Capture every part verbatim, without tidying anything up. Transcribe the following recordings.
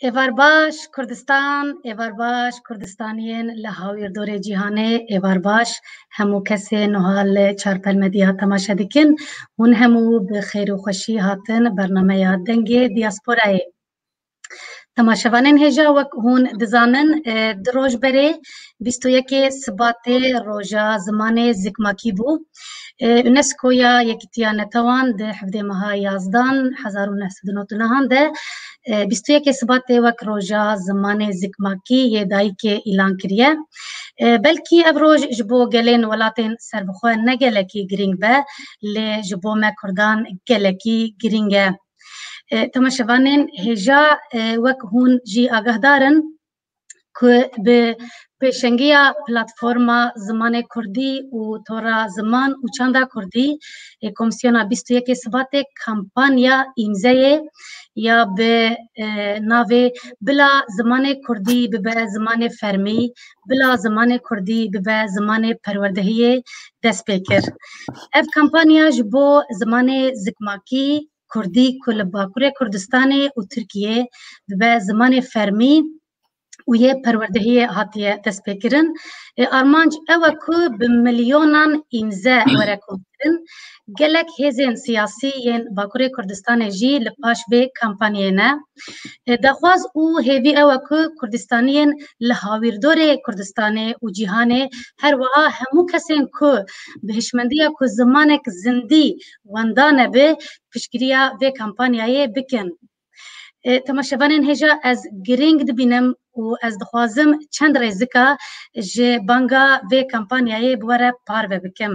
Êvar baş Kurdistan, êvar baş Kurdistaniyên li hawîrdorê cîhanê, êvar baş hemû kesên nuha li Çarpel Medya temaşe dikin. Hûn hemû bi xêr û xweşî hatin bernameya Dengê Diasporayê. Temaşevanên hêja, wek hûn dizanin, e, du roj berê, bîst û yekê Sibatê roja zimanê zikmakî bû. E, UNESCO ya Yekîtiya Netewan di hevdê meha yazdan hezar û neh sed û nod û nehan de, e, bîst û yekê Sibatê wek roja zimanê zikmakî yê dayikê îlan kiriye. E, belkî ev roj ji bo gelên welatên serbixwe ne gelekî girîng be, lê ji bo me Kurdan gelekî girîng e. E, temaşevanên hêja, e, wek hûn jî agahdar in ku bi pêşengiya Platforma Zimanê Kurdî û Tora Ziman û Çanda Kurdî, e, Komîsyona bîst û yekê Sibatê kampanya îmzeyê ya bi, e, navê Bila Zimanê Kurdî Bibe Zimanê Fermî, Bila Zimanê Kurdî Bibe Zimanê Perwerdehiyê dest pê kir. Ev kampanya ji bo zimanê zikmakî, kurdî ku li Bakurê Kurdistanê û Tirkiyê dibe zimanê fermî û yê perwerdehiyê hatiye destpêkirin. E, armanc ew e ku bi milyonan îmze were komkirin. Gelek hêzên siyasî yên Bakurê Kurdistanê jî li paş vê kampanyê ne. E, daxwaz û hêvî ew e ku Kurdistaniyên li hawîrdorê Kurdistanê û cîhanê, her wiha hemû kesên ku bi hişmendiya ku zimanek zindî wenda nebe, piştgiriya vê kampanyayê bikin. E, temaşevanên hêja, ez girîng dibînim û ez dixwazim çend rêzika ji banga vê kampanyayê bi we re parve bikim.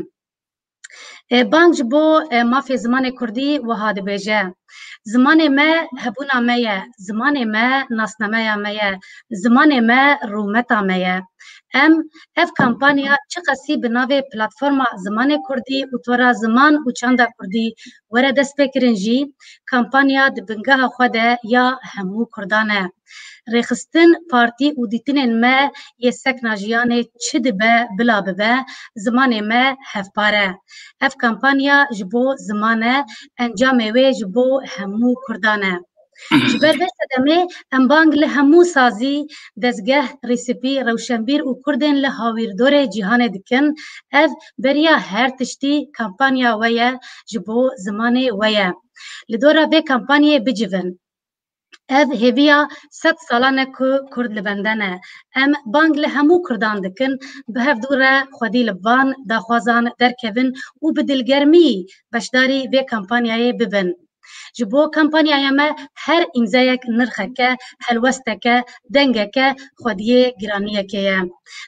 E, bang ji bo, e, mafê zimanê kurdî wiha dibêje: Zimanê me hebûna me ye, zimanê me nasnameya me ye, zimanê me rûmeta me ye. Em ev kampanya çiqasî bi navê Platforma Zimanê Kurdî û Tora Ziman û Çanda Kurdî were destpêkirin jî, kampanya di bingeha xwe de ya hemû Kurdan e. Rêxistin, partî û dîtinên me yê sekna jiyanê çi dibe bila bibe, zimanê me hevpar e. Ev kampanya ji bo ziman e, encamê wê ji bo hemû Kurdan e. Ji ber vê sedemê em bang li hemû sazî, dezgeh, rîsipî, rewşenbîr û Kurdên li hawîrdorê cîhanê dikin. Ev beriya her tiştî kampanya we ye, ji bo zimanê we ye. Li dora vê kampanyê bicivin. Ev hêviya sed salan e ku Kurd li bende ne. Em bang li hemû Kurdan dikin, bi hevdû re xwedî li van daxwazan derkevin û bi dilgermî beşdarî vê kampanyayê bibin. Ji bo kampanyaya me her îmzeyek nirxek e, helwestek e, dengek e, xwediyê giraniyekê ye.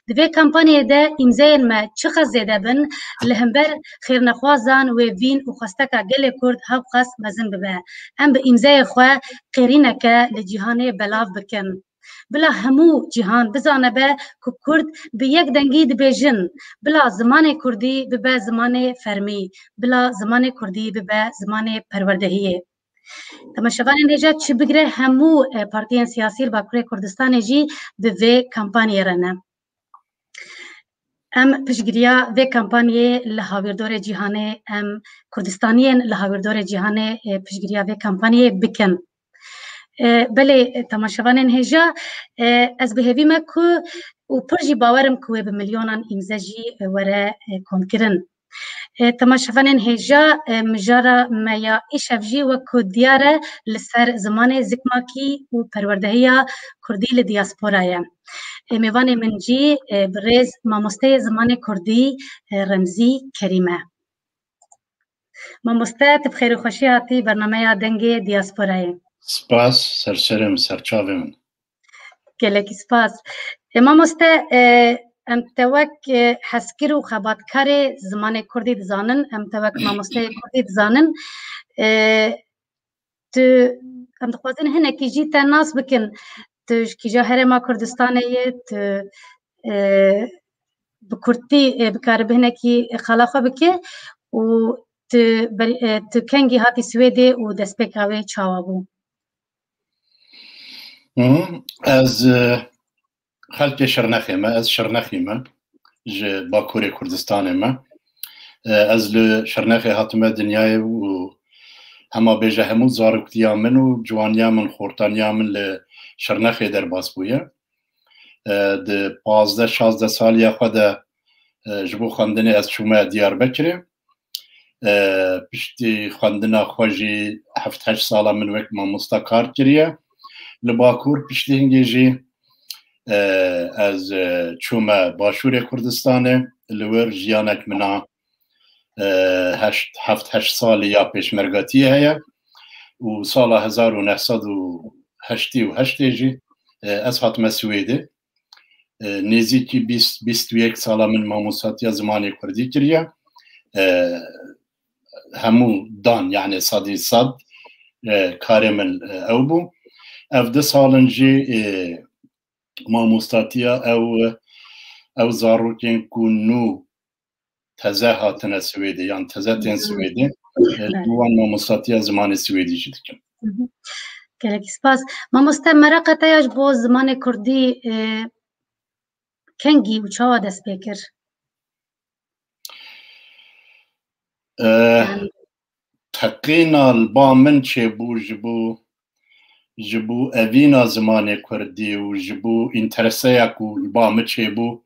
Di vê kampanyayê de îmzeyên me çiqas zêde bin, li hember xêrnexwazan wê vîn û xwesteka gelê Kurd hewqas mezin bibe. Em bi îmzeyê xwe qêrîneke li cîhanê belav bikin. Bila hemû cîhan bizanibe ku Kurd bi yek dengî dibêjin, bila zimanê kurdî bibe zimanê fermî, bila zimanê kurdî bibe zimanê perwerdehiyê. Temaşevanên hêja, çi bigire hemû, e, partiyên siyasî li Bakurê Kurdistanê jî di vê kampanyê re ne. Em piştgiriya vê kampanyê li hawîrdorê cîhanê, em Kurdistaniyên li hawîrdorê cîhanê, e, piştgiriya vê kampanyê bikin. E, belê, e, temaşevanên hêja, e, ez bi hêvî me ku û pir jî bawer im ku wê bi milyonan îmze jî, e, were, e, komkirin. E, temaşevanên hêja, e, mijara me ya îşev jî wek ku diyar e li ser zimanê zikmakî û perwerdehiya kurdî li diaspora ye. E, mêvanê min jî, e, bi rêz mamosteyê zimanê kurdî, e, Remzî Kerîm e. Mamoste, tu bi xêr û xweşî hatî bernameya Dengê Diasporayê. Spas, serserê min, serçavê min. Gelekî spas. E, mamoste, e, em te wek, e, hezkir û xebatkarê zimanê kurdî dizanin, em te wek mamosteyê kurdî dizanin. E, tu, em dixwazin hinekî jî te nas bikin. Tu ji kîja herêma Kurdistanê yî, tu, e, bi kurtî, e, bikaribe hinekî qala xwe bike û tu ber-, e, tu kengî hatî Swêdê û destpêka wê çawa bû? Hı, ez, e, xelkê Şirnexê me, ez Şirnexî me, ji Bakurê Kurdistanê me. E, ez li Şirnexê hatime dinyayê û hema bêje hemû zaroktiya min û ciwaniya min, xortaniya min li Şirnexê derbas bûye. E, di pazdeh şazdeh saliya xwe de, e, ji bo xwendinê ez çûme Diyarbekirê. E, piştî xwendina xwe jî heft heşt sala min wek mamosta kar kiriye. Li Bakur piştî hingê jî, e, ez, e, çûme Başûrê Kurdistanê. Li wir jiyanek min a, e, heşt, heft heşt salî ya pêşmergatiyê heye û sala hezar û neh sed û heştê û heştê jî, e, ez hatime Swêdê. E, nêzîkî bîst, bîst û yek sala min mamostatiya zimanê kurdî kiriye. E, hemû dan, yani sedî sed, e, karê min, e, ew bû. Ev du salin jî, e, mamostatiya ew, ew zarokên ku nû teze hatine Swêdê, yan teze tên Swêdê, e, ji bo wan mamostatiya zimanê swêdî jî dikim. Gelek spas. Mamoste, mereqa te ya ji bo zimanê kurdî, e, kengî û çawa dest pê kir? E, teqîna li ba min çêbû ji bo, ji bo evîna zimanê kurdî û ji bo întereseya ku li ba min çêbû,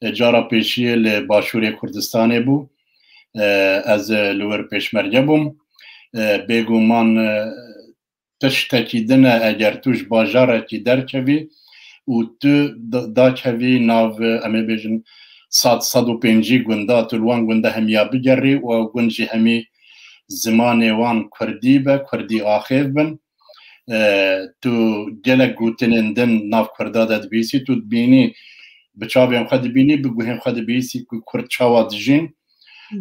e, cara pêşiyê li Başûrê Kurdistanê bû. E, ez, e, li wir pêşmerge bûm. E, bêguman, e, tiştekî din e eger tu ji bajarekî derkevî û tu da-, dakevî nav, em ê bêjin, sed, sed û pêncî gunda, tu li wan gunda hemiya bigerî û ew gund jî hemî zimanê wan kurdî be, kurdî axêv bin. E, tu gelek gotinên din nav kurda de dibîsî, tu dibînî, bi çavên xwe dibînî, bi guhên xwe dibîsî ku kurd çawa dijîn.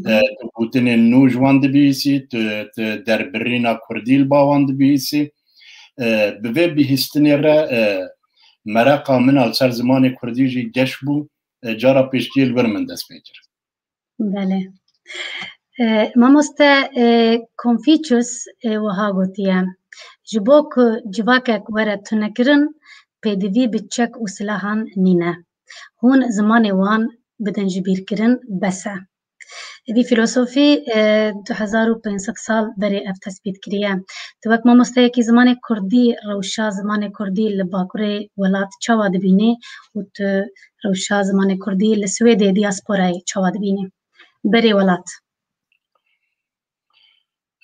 E, tu gotinên nû ji wan dibîsî, tu, tu derbirîna kurdî li ba wan dibîsî. E, bi vê bihîstinê re, e, mereqa min a li ser zimanê kurdî jî geş bû. E, cara pêşkê li wir min dest pê kir. Belê. E, mamoste, e, Konfûçyus, e, wiha gotiye, ji bo ku civakek were tunekirin, pêdivî bi çek û silahan nîne. Hûn zimanê wan bidin ji bîrkirin, bes e. Vî fîlosofî, e, du hezar û pênc sed sal berê ev tespît kiriye. Tu wek mamosteyekî zimanê kurdî, rewşa zimanê kurdî li bakurê welat çawa dibînî û tu rewşa zimanê kurdî li Swêdê, diyasporayê, çawa dibînî? Berê welat.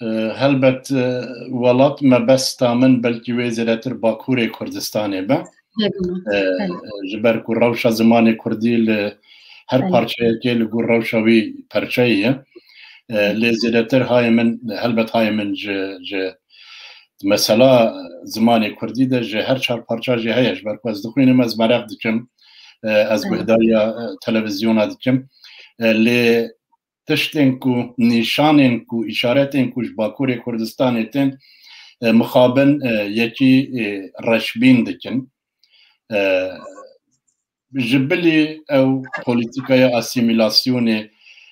E, helbet, e, welat mebesta min belkî wê zêdetir Bakurê Kurdistanê be. Bêguman. E, belê. Ji ber ku rewşa zimanê kurdî li her belê parçeyekê li gor rewşa wî perçeyî ye. E, lê zêdetir hayê min, helbet hayê min ji, ji mesela zimanê kurdî de ji her çar parça jî heye. Ji ber ku ez dixwînim, ez meraq dikim, e, ez belê guhdariya, e, televizyona dikim. E, lê tiştên ku, nîşanên ku, îşaretên ku ji Bakurê Kurdistanê tên, e, mixabin, e, yekî, e, reşbîn dikin. E, ji bilî ew polîtîkaya asîmîlasyonê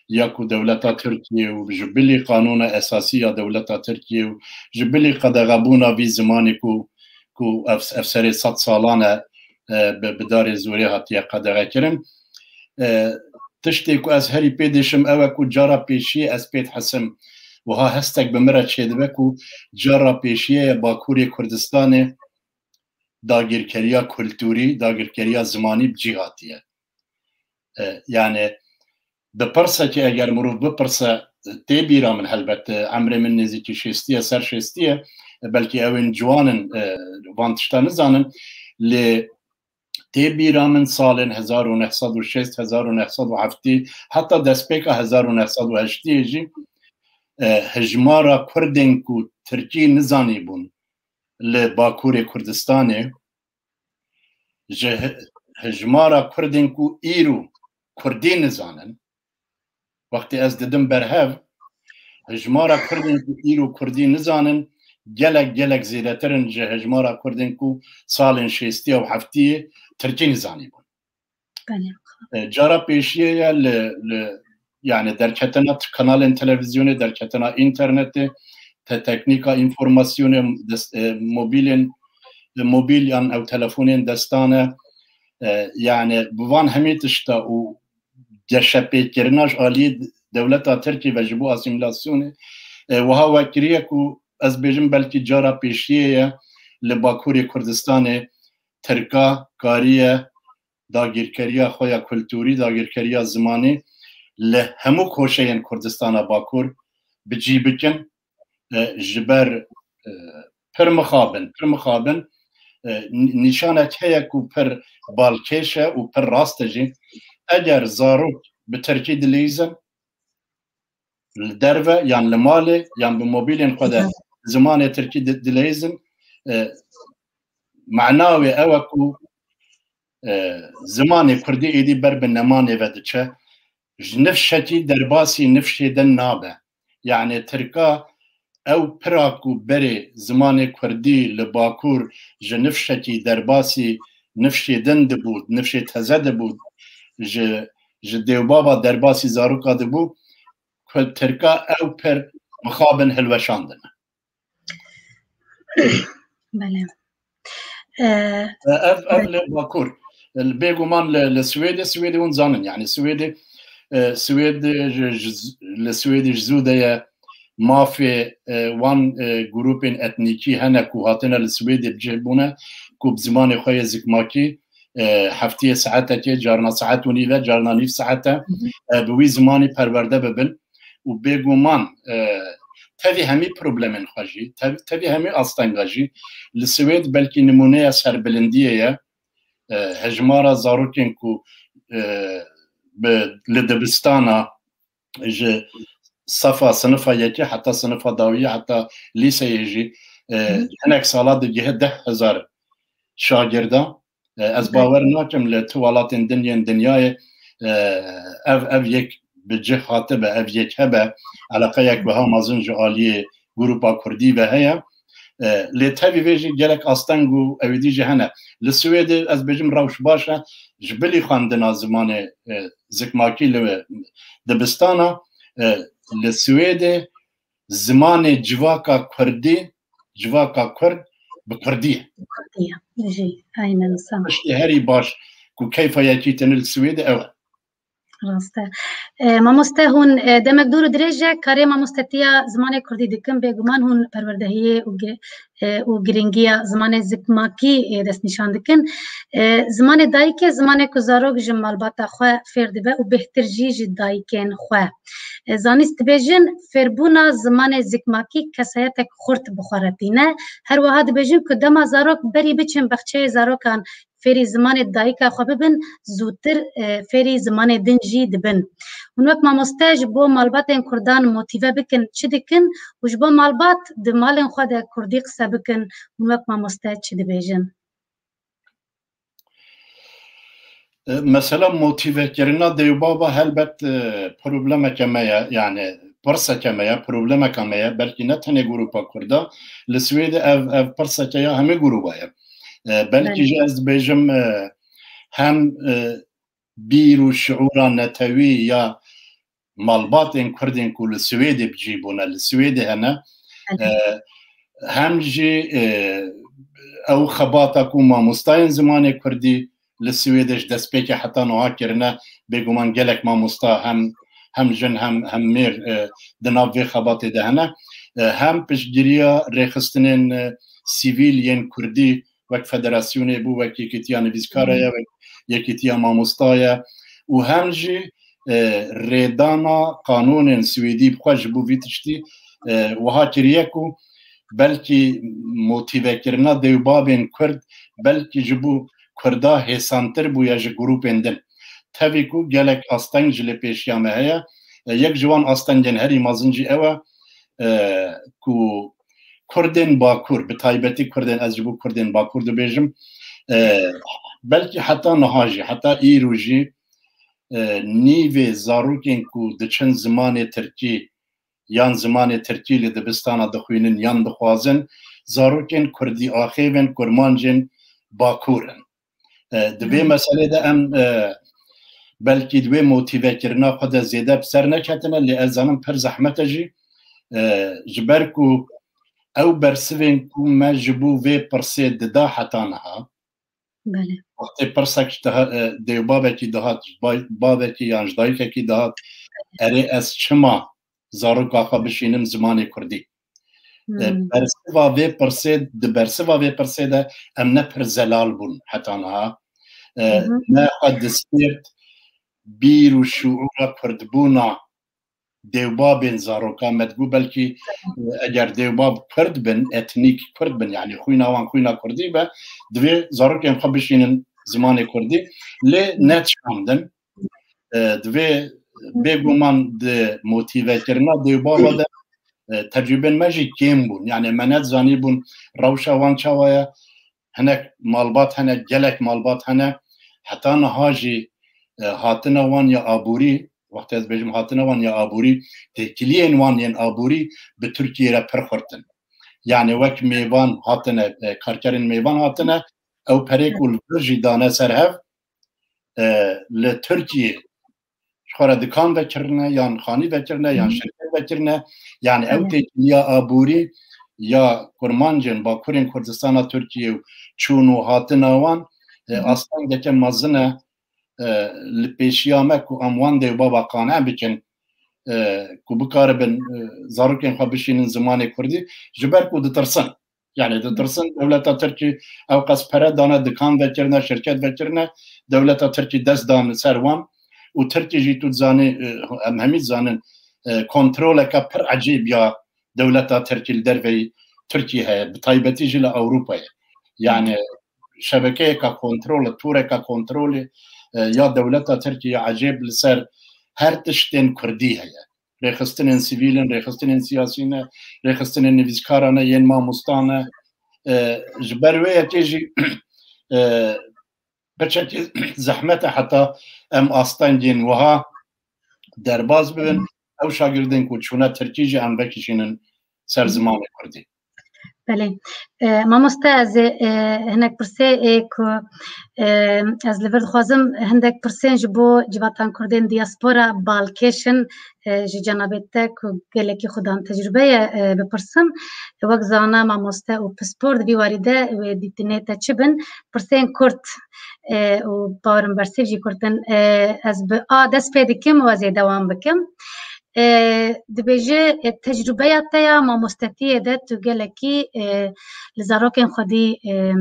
ya ku dewleta Tirkiyê û ji bilî qanûna esasî ya dewleta Tirkiyê û ji bilî qedexebûna vî zimanê ku, ku ev, ev serê sed salan e, e, bi, bi darê zorê hatiye qedexekirin. E, tiştê ku ez herî pê dêşim ew e ku cara pêşiyê ez pê dihesim, wiha hestek bi min re çêdibe ku cara pêşiyê ye Bakurê Kurdistanê dagirkeriya kulturî, dagirkeriya zimanî bi cî hatiye. E, yani, bi pirsekê eger mirov bipirse, tê bîra min helbet, e, emrê min nêzîkî şêstî ye, ser şêstî ye, e, belkî ew ên ciwan in, e, van tişta nizanin, lê tê bîra min salên hezar û neh sed û şêst, hezar û neh sed û heftî, heta destpêka hezar û neh sed û heştiyê jî, e, hejmara Kurdên ku Tirkî nizanîbûn li Bakurê Kurdistanê, ji hi-, hejmara Kurdên ku îro Kurdî nizanin, wextê ez didim berhev, hejmara Kurdên ku îro Kurdî nizanin, gelek, gelek zêdetir in ji hejmara Kurdên ku salên şêstî û heftiyê Tirkî nizanîbûn. Belê. E, cara pêşiyê ye li, li, yani derketina t-, kanalên televizyonê, derketina înternetê, te-, teknîka înformasyonê, dest-, e, mobîlên, e, mobîl yan ew telefonên destane, e, yani bi van hemî tişta û geşepêkirina ji aliyê dewleta Tirkî ve ji bo asîmîlasyonê, e, wiha we kiriye ku ez bêjim belkî cara pêşiyê ye li Bakurê Kurdistanê Tirka kariye dagirkeriya xwe ya kulturî, dagirkeriya zimanî li hemû koşeyên Kurdistana Bakur bi cî bikin. E, ji ber, e, pir mixabin, pir mixabin, e, nî-, nîşanek heye ku pir balkêş e û pir rast e jî. Eger zarok bi tirkî dileyîzin, li derve yan li malê yan bi mobîlên xwe de zimanê tirkî di-, dileyîzin, e, mana wê ew e ku, e, zimanê kurdî êdî ber bi nemanê ve diçe. Ji nifşekî derbasî nifşê din nabe. Yani tirka ew pira ku berê zimanê kurdî li Bakur ji nifşekî derbasî nifşê din dibû, nifşê teze dibû, ji, ji dêwbaba derbasî zaroka dibû, ku tirka ew pir mixabin hilweşandine. Belê. Ev, ev li Bakur. Bêguman li, li Swêdê, Swêdê hûn zanin, yani Swêdê, e, Swêd, e, ji, ji, li Swêdê ji zû de ye mafê, e, wan, e, grûpên etnîkî hene ku hatine li Swêdê bi cih bûne, ku bi zimanê xwe yê zikmakî, e, heftiyê saetekê, carna saet û nîve, carna nîv saete, e, bi wî zimanî perwerde bibin. Û bêguman, e, tevî hemî problemên xwe jî, tev-, tevî hemî astenga jî li Swêd belkî nimûneya serbilindiyê ye. E, hejmara zarokên ku, e, bi, li dibistana ji sefa sinifa yekê heta sinifa dawiyê heta lîseyê jî, e, hinek sala digihe deh hezar şagirda. E, ez bawer nakim li tu welatên din yên dinyayê, e, ev, ev yek bi cih hatibe, ev yek hebe, eleqeyek wiha mezin ji aliyê grûpa kurdî ve heye. E, lê tevî vê jî gelek asteng û ewêdî jî hene. Li Swêdê ez bêjim rewş baş e, ji bilî xwendina zimanê, e, zikmakî li dibistana, e, li Swêdê zimanê civaka kurdî, civaka kurd bi kurdî ye. Bi kurdî ye. Jî, aynen, sağ ol. Tiştê herî baş ku keyfa yekî tune li Swêdê ew e. Rast e. E, mamoste, hûn, e, demek dûr û dirêj e karê mamostetiya zimanê kurdî dikin, bêguman hûn perwerdehiyê û gi-, e, û girîngiya zimanê zikmakî, e, destnîşan dikin. E, zimanê dayikê, zimanê ku zarok ji malbata xwe fêr dibe û bêhtir jî ji dayikên xwe. E, zanist dibêjin, fêrbûna zimanê zikmakî kesayetek xurt bi xwe re tîne. Her wiha dibêjin ku dema zarok berî biçin baxçeyê zarokan fêrî zimanê dayika xwe bibin, zûtir, e, fêrî zimanê din jî dibin. Hûn wek mamoste ji bo malbatên kurdan motîve bikin, çi dikin? Û ji bo malbat di malên xwe de kurdî qise bikin, hûn wek mamoste çi dibêjin? E, mesela motîvekirina dêwbaba helbet, e, problemeke me ye, yani pirseke me ye, problemeka me ye, belkî ne tenê grûpa kurda, li Swêdê ev, ev pirseke ya hemî grûba ye. E, belkî Belê. jî ez dibêjim, e, hem, e, bîr û şiûra netewî ya malbatên kurdên ku li Swêdê bi cî bûne, li Swêdê hene, Belê. e, hem jî, e, ew xebata ku mamostayên zimanê kurdî li Swêdê ji destpêkê heta niha kirine, bêguman gelek mamosta hem, hem jin hem, hem mêr, e, di nav vê xebatê de hene. E, hem piştgiriya rêxistinên, e, sivîl yên kurdî wek federasyonê bû, wek yekîtiya nivîskara ye, wek yekîtiya mamosta ye û hem jî, e, rêdana qanûnên Swêdî bi xwe ji bo vî tiştî, e, wiha kiriye ku belkî motîvekirina dêwbabên kurd belkî ji bo kurda hêsantir bûye ji grûpên din. Tevî ku gelek asteng ji li pêşiya me heye, e, yek ji wan astengên herî mezin jî ew e, e, ku kurdên Bakur, bi taybetî kurdên, ez ji bo kurdên Bakur dibêjim, e, belkî heta niha jî, heta îro jî, e, nîvê zarokên ku diçin zimanê tirkî yan zimanê tirkî li dibistana dixwînin yan dixwazin, zarokên kurdî axêvên kurmancên Bakur in. E, di vê Hı. meselê de em, e, belkî di wê motîvekirina xwe de zêde bi ser neketine, lê ez zanim pir zehmet e jî, e, ji ber ku ew bersivên ku me ji bo vê pirsê dida heta niha, Belê. wextê pirsek ji diha-, e, dêwbabekî dihat, ji bay-, bavekî yan ji dayikekî dihat, erê ez çima zaroka xwe bişînim zimanê kurdî? E, bersiva vê pirsê, di bersiva vê pirsê de em ne pir zelal bûn heta niha. E, me xwe distêrt bîr û şuûra kurdbûna dêwbabên zaroka me dibû, belkî, e, eger dêwbab kurd bin, etnîk kurd bin, yanî xwîna wan xwîna kurdî be, divê zarokên xwe bişînin zimanê kurdî, lê nedişandin. E, divê bêguman di motîvekirina dêwbaba de, e, tecrûbên me jî kêm bûn. Yanî me nedizanîbûn rewşa wan çawa ye. Hinek malbat hene, gelek malbat hene. Heta niha jî, e, hatina wan ya aborî, wextê ez bêjim hatina wan ya aborî, têkiliyên wan yên aborî bi Tirkiyê re pir xurt in. Yanî wek mêvan hatine, e, karkerên mêvan hatine, ew perê ku li vir jî dane ser hev, e, li Tirkiyê ji xwe re dikan vekirine, yan xanî vekirine, yan şirket vekirine. Yanî ew têkiliya aborî ya kurmancên Bakurên Kurdistana Tirkiyê û çûn û hatina wan, e, astengeke mezin e, e, li pêşiya me ku em wan dêwbaba qane bikin, e, ku bikaribin, e, zarokên xwe bişînin zimanê kurdî, ji ber ku ditirsin. Yanî ditirsin dewleta Tirkî ew qas pere dane, dikan vekirine, şirket vekirine, dewleta Tirkî dest dan li ser wan û Tirkî jî tu dizanî, e, em hemî dizanin, e, kontroleke pir ecêb ya dewleta Tirkî li derveyî Tirkî heye, bi taybetî jî li Ewropayê. Yanî şebekeyeka kontrolê, toreka kontrolê, e, ya dewleta Tirkî ya ecêb li ser her tiştên kurdî heye. Rêxistinên sivîl in, rêxistinên siyasî ne, rêxistinên nivîskara ne, yên mamosta ne. E, ji ber wê yekê jî, e, piçekî zehmet e heta em astengên wiha derbas bibin. Ew şagirdên ku çûne Tirkî jî em vekişînin ser zimanê kurdî. Belê. E, mamoste, ez ê, e, hinek pirsê ê ku, e, ez li vir dixwazim hindek pirsên ji bo civatan kurdên diaspora balkêş in, e, ji cenabê te ku gelekî xwedan tecrûbe ye, e, bipirsim. Wek zana mamoste û pispor di vî warî de wê dîtinê te çi bin? Pirsên kurt, e, û bawerim bersîv jî kurt in. E, ez bi A dest pê dikim û ez ê dewam bikim. E, dibêje, e, tecrûbeya te ya mamostetiyê de tu gelekî, e, li zarokên xwedî, e,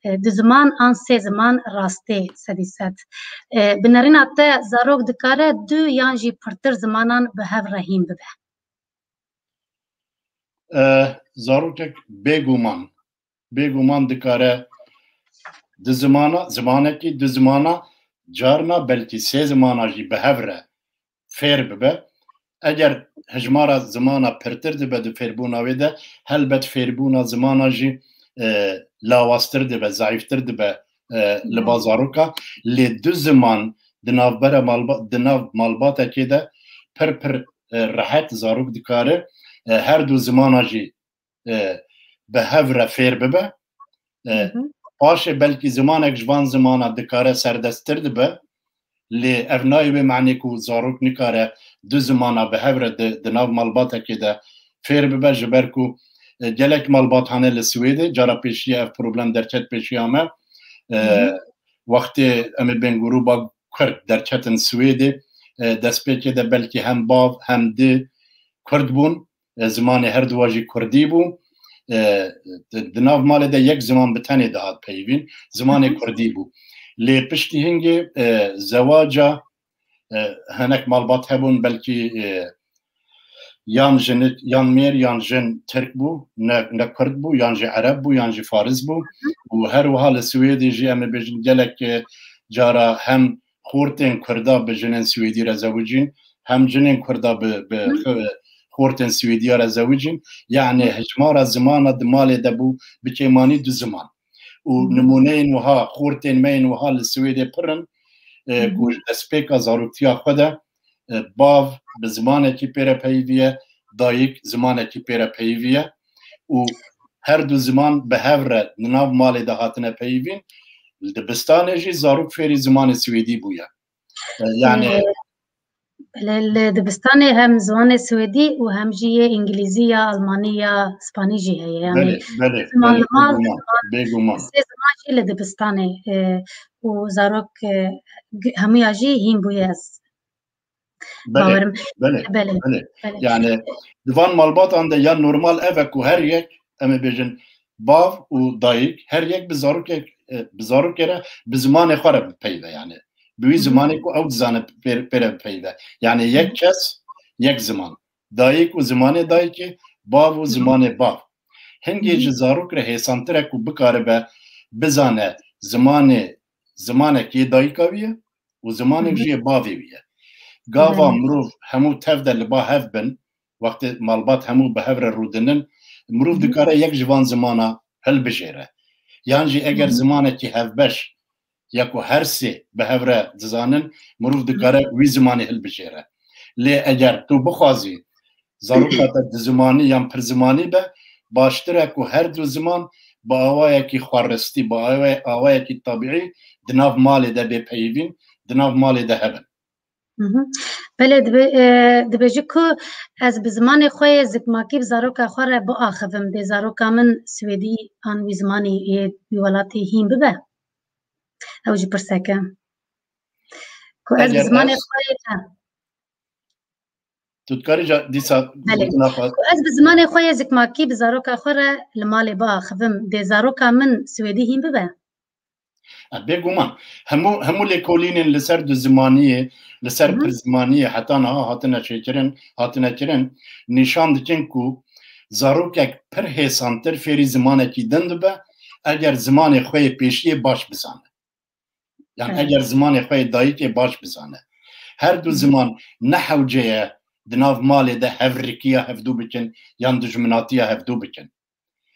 e, du ziman an sê ziman rastê sedî sed. E, bi nerîna te zarok dikare du yan jî pirtir zimanan bi hev re hîn bibe? E, zarokek bêguman, bêguman dikare du zimana, zimanekî du zimana, carna belkî sê zimana jî bi hev re fêr bibe. Eger hejmara zimana pirtir dibe di fêrbûna wê de, helbet fêrbûna zimana jî, e, lawaztir dibe, zayîftir dibe, e, li ba zaroka. Lê du ziman di navbera malba-, di nav malbatekê de pir pir, e, rehet zarok dikare, e, her du zimana jî, e, bi hev re fêr bibe. E, Hı hı. Paşê belkî zimanek ji van zimana dikare serdesttir dibe. Lê ev nayê wê manê ku zarok nikare du zimana bi hev re di, di nav malbatekê de fêr bibe, ji ber ku, e, gelek malbat hene li Swêdê, cara pêşiya ev problem derket pêşiya me. E, Hı hı. Wextê em ê bên grûba Kurd derketin Swêdê, e, destpêkê de belkî hem bav hem di Kurd bûn, e, zimanê her duwa jî Kurdî bû. E, di, di nav malê de yek ziman bi tenê dihat peyivîn, zimanê Hı hı. Kurdî bû. Lê piştî hingê, e, zewaca, e, hinek malbat hebûn, belkî, e, yan jinik, yan mêr, yan jin Tirk bû, ne, ne Kurd bû, yan jî Ereb bû, yan jî Faris bû. Hı hı. Û her wiha li Swêdê jî em ê bêjin gelek, e, cara hem xortên Kurda bi jinên Swêdî re zewicîn, hem jinên Kurda bi, bi Hı. xi-, xortên Swêdiya re zewicîn. Yanî Hı. hejmara zimana di malê de bû bi kêmanî du ziman. Û Hı. nimûneyên wiha, xortên me yên wiha li Swêdê pir in, e, Hı hı. ku ji destpêka zaroktiya xwe de, e, bav bi zimanekî pê re peyivî ye, dayik zimanekî pê re peyivî ye û her du ziman bi hev re di nav malê de hatine peyivîn. Li dibistanê jî zarok fêrî zimanê Swêdî bûye. E, yanî Ee, li, li dibistanê hem zimanê Swêdî û hem jî yê Îngilîzî ya Almanî ya Spanî jî heye. Yanî Belê, belê, ziman belê, li mal, bêguman, ziman, bêguman. Sê ziman jî li dibistanê, e, û zarok, e, g-, hemûya jî hîn bûye ez Belê, bawerim. Belê, belê, belê. Yani di van malbatan de ya normal ev e ku her yek, em ê bêjin, bav û dayik, her yek bi zarokek, e, bi zarokê re, bi zimanê xwe re bipeyve yani. Bi wî zimanê ku ew dizane pê-, pê re bipeyve. Yani yek kes, yek ziman. Dayik û zimanê dayikê, bav û zimanê bav. Hingê ji zarok re hêsantir e ku bikaribe bizane zimanê, zimanek yê dayika wî ye û zimanek jî yê bavê wî ye. Gava mirov hemû tev de li ba hev bin, wextê malbat hemû bi hev re rûdinin, mirov dikare yek ji van zimana hilbijêre. Yan jî eger zimanekî hevbeş ya ku her sê bi hev re dizanin, mirov dikare wî zimanê hilbijêre. Lê eger tu bixwazî zaroka te duzimanî yan pirzimanî be, baştir e ku her du ziman bi awayekî xweristî, bi awe-, awayekî tabîî di nav malê de bê peyivîn, di nav malê de hebin. Mhm. Belê, dibe-, e, dibêjî ku ez bi zimanê xwe yê zikmakî bi zaroka xwe re biaxivim, dê zaroka min swêdî an wî zimanî yê wî welatî hîn bibe? Ew jî pirsek e. Ku ez bi Eger zimanê ez xwe yê, ha. Tu dikarî ca dîsa Belê. gotina xwe Ku ez bi zimanê xwe yê zikmakî bi zaroka xwe re li malê biaxivim, dê zaroka min swêdî hîn bibe? E, bêguman. Hemû, hemû lêkolînên li ser duzimaniyê, li ser Hı hı. pirzimaniyê heta niha hatine çêkirin, hatine kirin, nîşan dikin ku zarokek pir hêsantir fêrî zimanekî din dibe, eger zimanê xwe yê pêşiyê baş bizane. Yan Evet. eger zimanê xwe yê dayikê baş bizane. Her du Hı hı. ziman ne hewce ye di nav malê de hevrikiya hevdû bikin yan dijminatiya hevdû bikin.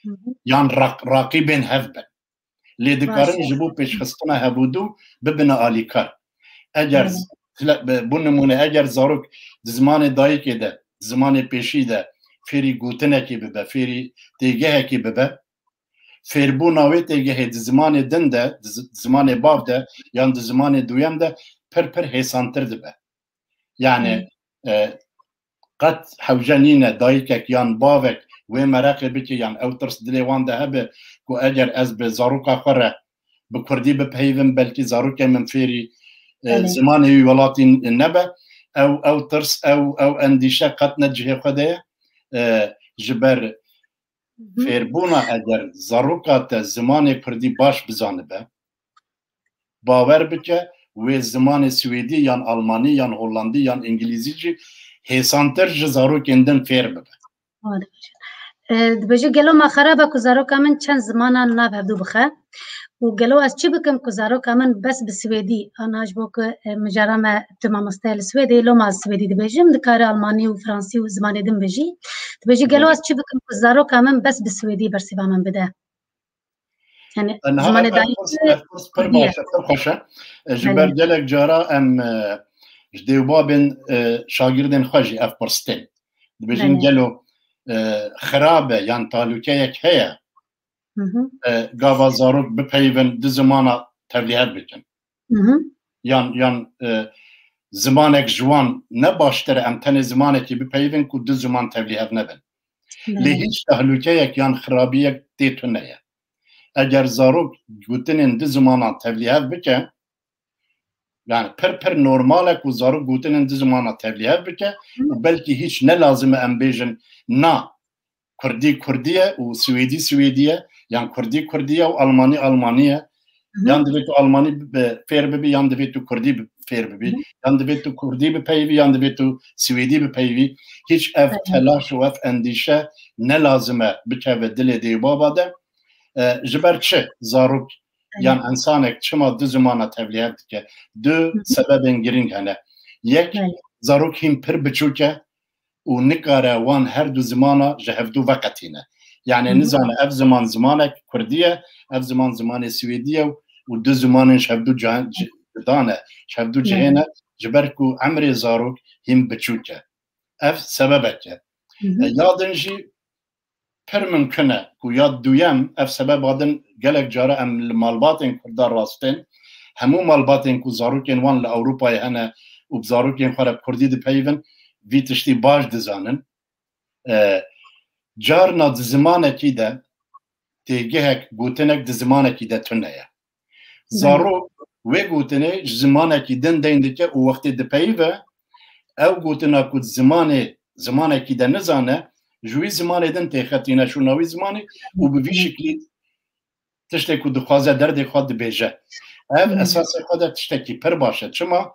Hı hı. Yan raq-, raqîbên hev bin. Lê dikarin Baş. ji bo pêşxistina hevûdû bibine alîkar. Eger Hı hı. tile-, bi-, bo nimûne, eger zarok di zimanê dayikê de, di zimanê pêşî de fêrî gotinekê bibe, fêrî têgehekê bibe, fêrbûna wê têgehê di zimanê din de, di zi-, zimanê bav de yan di zimanê duyem de pir pir hêsantir dibe. Yani, Hmm. e, qet hewce nîne dayikek yan bavek wê mereqê bike yan ew tirs dilê wan de hebe ku eger ez bi zaroka xwe re bi kurdî bipeyivim, belkî zarokê min fêrî, e, Belê. zimanê wî welatî nebe. Ew, ew tirs, ew, ew endîşe qet ne cihê xwe de ye. E, ji ber Hı hı. fêrbûna eger zaroka te zimanê kurdî baş bizanibe, bawer bike, wê zimanê swêdî yan almanî yan hollandî yan îngilîzî jî hêsantir ji zarokên din fêr bibe. Wade. E, dibêje, gelo ma xerab e ku zaroka min çend zimanan nav hevdû bixe? Û gelo ez çi bikim ku zaroka min bes bi swêdî, ana ji bo ku, e, mijara me tu mamoste li Swêdê, loma ez swêdî dibêjim, dikare almanî û fransî û zimanê din bijî. Dibêje, gelo Belê. ez çi bikim ku zaroka min bes bi swêdî bersiva min bide? Yani, E, niha zimanê ev, ev dayî pirs, ev pirs pir Kurdî ye. baş e, pir xweş e. E, ji Belê. ber gelek cara em, e, ji dêwbabên, e, şagirdên xwe jî ev pirs tên. Dibêjin Belê. gelo, e, xirab e yan talûkeyek heye, Hı hı. e, gava zarok bipeyivin du zimana tevlîhev bikin. Hı hı. Yan, yan, e, zimanek ji wan ne baştir e em tenê zimanekî bipeyivin ku du ziman tevlîhev nebin. Lê Belê. hîç tehlûkeyek yan xirabiyek tê tune ye. Eger zarok gotinên du zimanan tevlîhev bike, yani pir pir normal e ku zarok gotinên du zimanan tevlîhev bike Hı. û belkî hîç ne lazim e em bêjin na Kurdî Kurdî ye û Swêdî Swêdî ye, yan Kurdî Kurdî ye û Almanî Almanî ye. Hı hı. Yan divê tu Almanî bi-, fêr bibî, yan divê tu Kurdî bi-, fêr bibî, Hı hı. yan divê tu Kurdî bipeyivî, yan divê tu Swêdî bipeyivî. Hîç ev Evet. telaş û ev endîşe ne lazim e bikeve dilê dê û baba de. E, ji ber çi zarok Evet. yan insanek çima du zimana tevlîhev dike? Du Hı hı. sebebên girîng hene. Yek, Evet. zarok hîn pir biçûk e, û nikare wan her du zimana ji hevdû veqetîne. Yani Hı hı. nizane ev ziman zimanek kurdî ye, ev ziman zimanê swêdî ye û du zimanên ji hevdû cih-, ci-, cuda ne, ji hevdû cihê ne, ji ber ku emrê zarok hîn biçûk e. Ev sebebek e. Hı hı. E, ya din jî pir mimkun e ku ya duyem, ev sebeba din gelek cara em li malbatên Kurda rastên, hemû malbatên ku zarokên wan li Ewropayê hene û bi zarokên xwe re bi Kurdî dipeyivin, vî tiştî baş dizanin. E, carna di zimanekî de têgihek, gotinek di zimanekî de tune ye. Zarok wê gotinê ji zimanekî din deyn dike û wextê dipeyive, ew gotina ku zimanê, zimanekî de nizane, ji wî zimanê din têxetîne şûna wî zimanê û bi vî şiklî tiştê ku dixwaze derdê xwe dibêje. Ev esasê xwe de tiştekî pir baş e. Çima?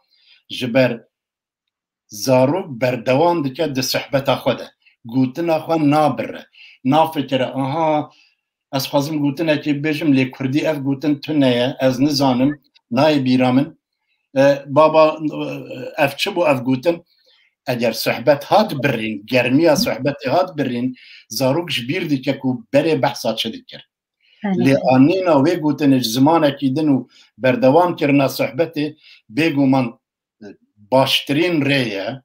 Ji ber zarok berdewam dike di sohbeta xwe de. Gotina xwe nabire. Nafikire, aha, ez xwazim gotinekê bibêjim, lê kurdî ev gotin tune ye, ez nizanim, nayê bîra min. E, baba, e, ev çi bû ev gotin? Eger sohbet hat birîn, germiya sohbetê hat birîn, zarok ji bîr dike ku berê behsa çi dikir. Lê anîna wê gotinê ji zimanekî din û berdewam kirina sohbetê, bêguman, e, baştirîn rê ye